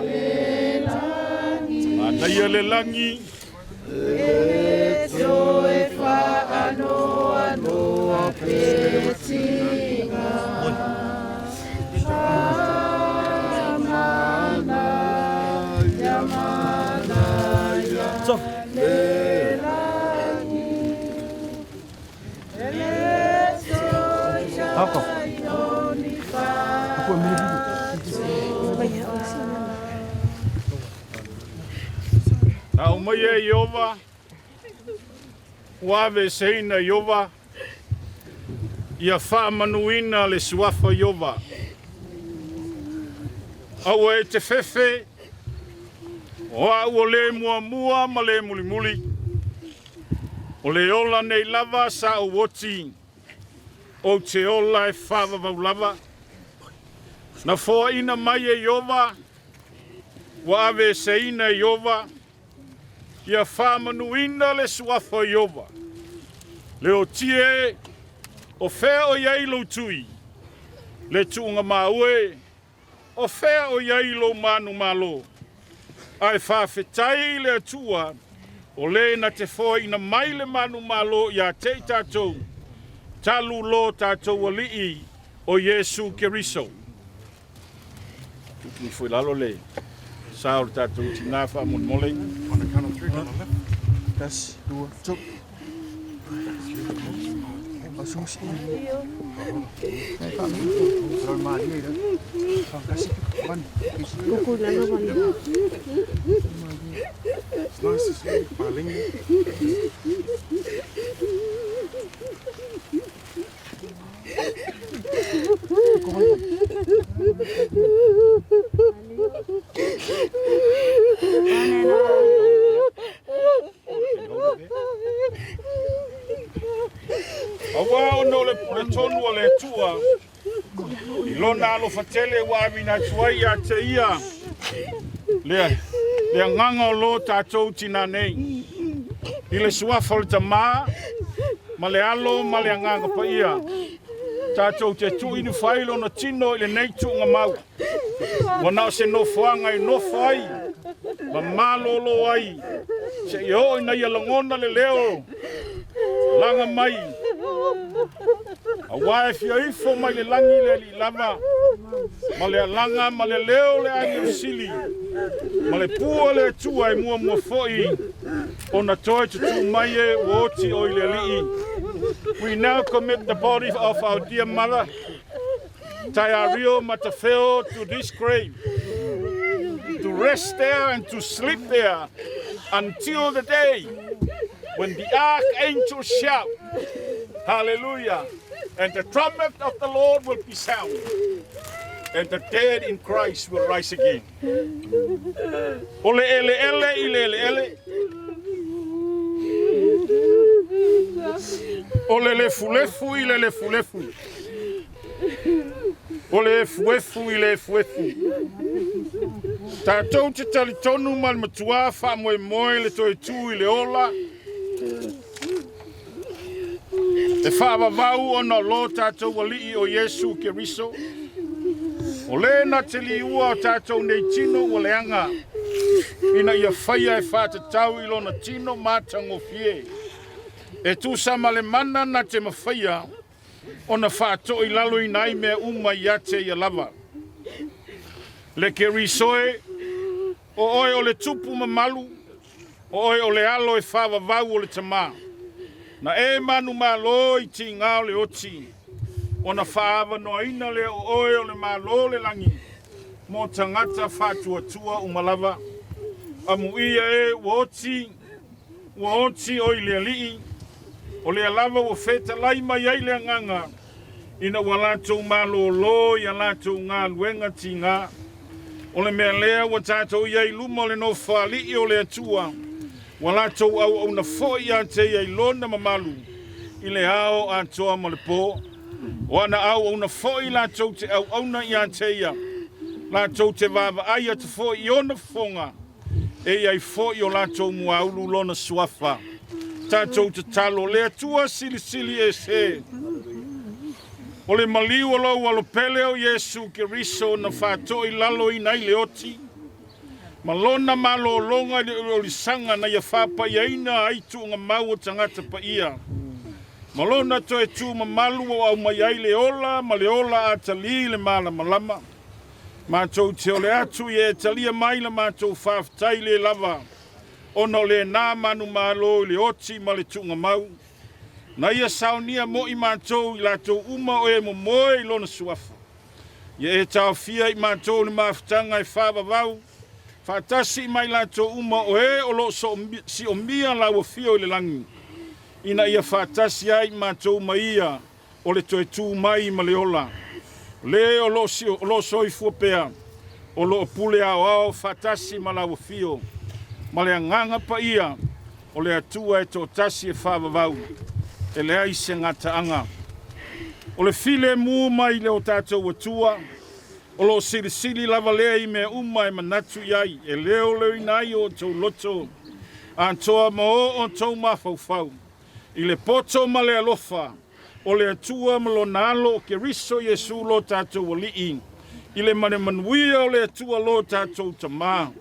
[SPEAKER 1] Manaia le lagi.
[SPEAKER 3] E toe faanoanoa pe tiga. Manaia, manaia le lagi. E le toe ai o ni faatua.
[SPEAKER 1] Na aumaia e Ieova, ua aveeseina e Ieova, ia faamanuina le suafa o Ieova. Aua e te fefe, o au o le muamua ma le mulimuli, o le ola nei lava sa ou oti, ou te ola e faavavau lava. Na foaina mai e Ieova, Ua aveeseina e Ieova, ia faamanuina le suafa o Ieova. Leoti e, o fea o i ai lou tui? Le tuugamau e, o fea o i ai lou manumalo? Ae faafetai i le Atua, o le na te foaina mai le manumalo ia te i tatou, talu lo tatou Alii o Iesu Keriso. Tuutuu ifo i lalo le sa o le tatou tinā faamolemole.
[SPEAKER 12] On the count of three, down the left. Tasi, lua, tolu. It's nice to see you, Palinga.
[SPEAKER 1] Aua ona o le puletonu a le Atua i lona alofa tele ua aveina atu ai ia te ia le, le agaga o lo tatou tinā nei i le suafa o le Tamā ma le Alo ma le Agaga Paia. Tatou te tuuinu fai lona tino i lenei tuugamau. Ua na o se nofoaga e nofo ai ma malolo ai seia oo ina ia lagona le leo laga mai, aua e fia ifo mai le lagi le Alii lava, ma le alaga ma le leo o le agelu sili, ma le pua o le Atua e muamua foi ona toe tutū mai e ua oti oi le Alii. We now commit the body of our dear mother, Taiario Matafeo, to this grave, to rest there and to sleep there until the day when the archangel shout, Hallelujah, and the trumpet of the Lord will be sound, and the dead in Christ will rise again. O le eleele i le eleele, o le lefulefu i le lefulefu, o le efuefu i le efuefu. Tatou te talitonu ma le matuā faamoemoe le toe tu i le ola. E faavavau ona o lo tatou Alii o Iesu Keriso, o le na te liua o tatou nei tino ua leaga, ina ia faia e faatatau i lona tino matagofie, e tusa ma le mana na te mafaia ona faatoilaloina ai mea uma ia te ia lava. Le Keriso e, o oe o le tupu mamalu, o oe o le alo e faavavau o le Tama. Na e manumalo i tiga o le oti, ona faaavanoaina lea o oe o le Malo o le lagi mo tagata faatuatua uma lava. Amuia e ua oti, ua oti oi le Alii, o lea lava ua fetalai mai ai le Agaga, ina ua latou malōlō i a latou galuega tiga. O le mea lea ua tatou i ai i luma o le Nofoalii o le Atua, ua latou auauna foi ia te ia i Lona mamalu i le ao atoa ma le po. O ana auauna foi latou te auauna ia te ia, latou te vaavaai atu foi i ona fofoga, e i ai foi o latou muaulu lona suafa. Tatou tatalo, Le Atua Silisili Ese, o le maliu o lou alo pele o Iesu Keriso na faatoilaloina ai le oti, ma lona malologa i le oliolisaga na ia faapaiaina ai tuugamau o tagata paia, ma lona toe tu mamalu ua aumai ai le ola ma le ola atalī i le malamalama. Matou te ole atu ia e talia mai la matou faafetai le lava ona o lena manumalo i le oti ma le tuugamau na ia saonia moʻi matou i latou uma o e momoe i lona suafa. Ia e taofia i matou le mafutaga e faavavau faatasi ma i latou uma o e o lo o siomia lau afio i le lagi, ina ia faatasi ai matou ma ia o le toe tu mai ma le ola. O le o lo o soifua pea, o lo o pule aoao faatasi ma lau afio, ma le Agaga Paia o le Atua e toatasi e faavavau, e leai se gataaga. O le filemu mai le o tatou Atua, o lo o silisili lava lea i mea uma e manatu i ai, e leoleoina ai o outou loto atoa ma o outou mafaufau, i le poto ma le alofa o le Atua ma Lona Alo o Keriso Iesu lo tatou Alii, i le manemanuia o le Atua lo tatou Tama,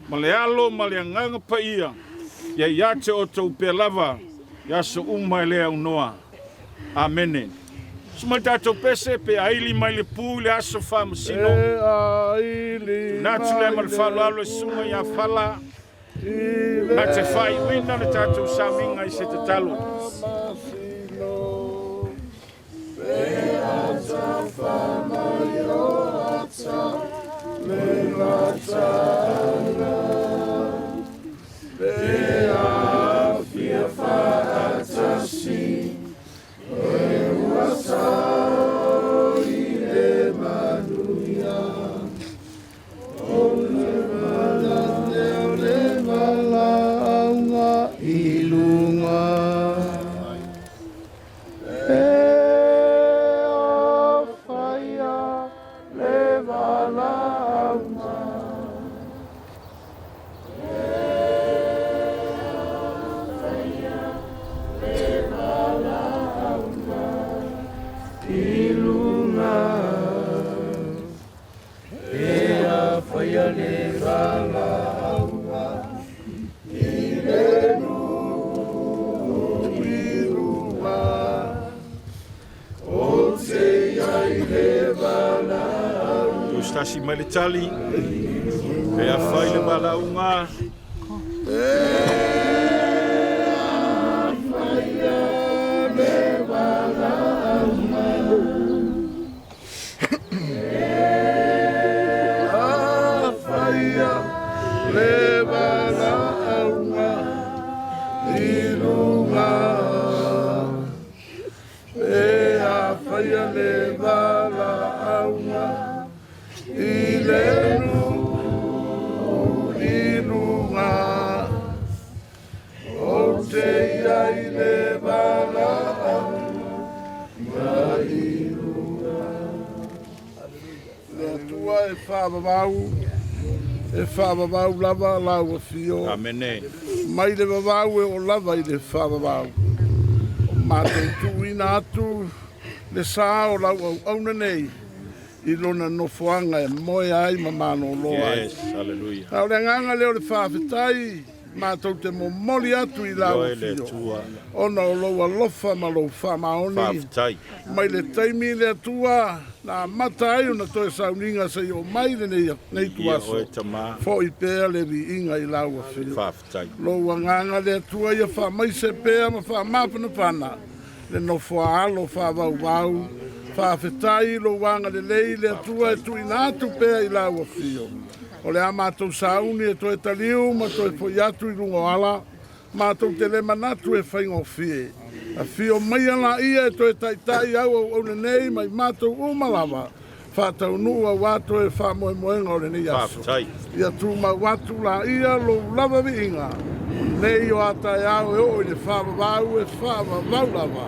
[SPEAKER 1] ma le Alo ma le Agaga Paia, ia ia te outou pea lava i aso uma e le aunoa. Amene. Usu mai tatou pese pe aili mai le pu i le aso faamasino. Tuuina atu lea ma le faaaloalo e susuga ia Fala. Na te faaiuina le tatou sauniga i se tatalo. Tasi mai le tali, pe afai le valaauga.
[SPEAKER 6] Le Atua e faavavau, e faavavau lava lau afio.
[SPEAKER 1] Amene.
[SPEAKER 6] Mai le vavau e oo lava i le faavavau. Matou tuuina atu le sa o lau auauna nei i lona nofoaga e moe ai ma malolo ai.
[SPEAKER 1] Yes, hallelujah.
[SPEAKER 6] A o le agaga lea o le faafetai matou te momoli atu i lau
[SPEAKER 1] Ioe le
[SPEAKER 6] afio
[SPEAKER 1] Atua.
[SPEAKER 6] ona o lou alofa ma lou faamaoni
[SPEAKER 1] Faafetai.
[SPEAKER 6] mai le taimi le Atua na amata ai ona toe sauniga seia oo mai lenei nei
[SPEAKER 1] Ia
[SPEAKER 6] tuaso.
[SPEAKER 1] oe Tama.
[SPEAKER 6] Foi pea le viiga i lau afio.
[SPEAKER 1] Faafetai.
[SPEAKER 6] Lou agaga le Atua ia faamaise pea ma faamafanafana le nofoa alo faavauvau. Faafetai i lou agalelei le Atua e tuuina atu pea i lau afio. O le a matou sauni e toe taliu ma toe foi atu i luga o ala, matou te le manatu e faigofie. Afio maia laia e toe taitai au auauna nei ma i matou uma lava, faataunuu auā toe faamoemoega o lenei aso.
[SPEAKER 1] Faafetai.
[SPEAKER 6] Ia tumau atu laia lou lava viiga, o nei o a taeao e oo i le faavavau e faavavau lava.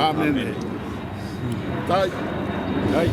[SPEAKER 6] Amene. Tai.
[SPEAKER 1] Tai.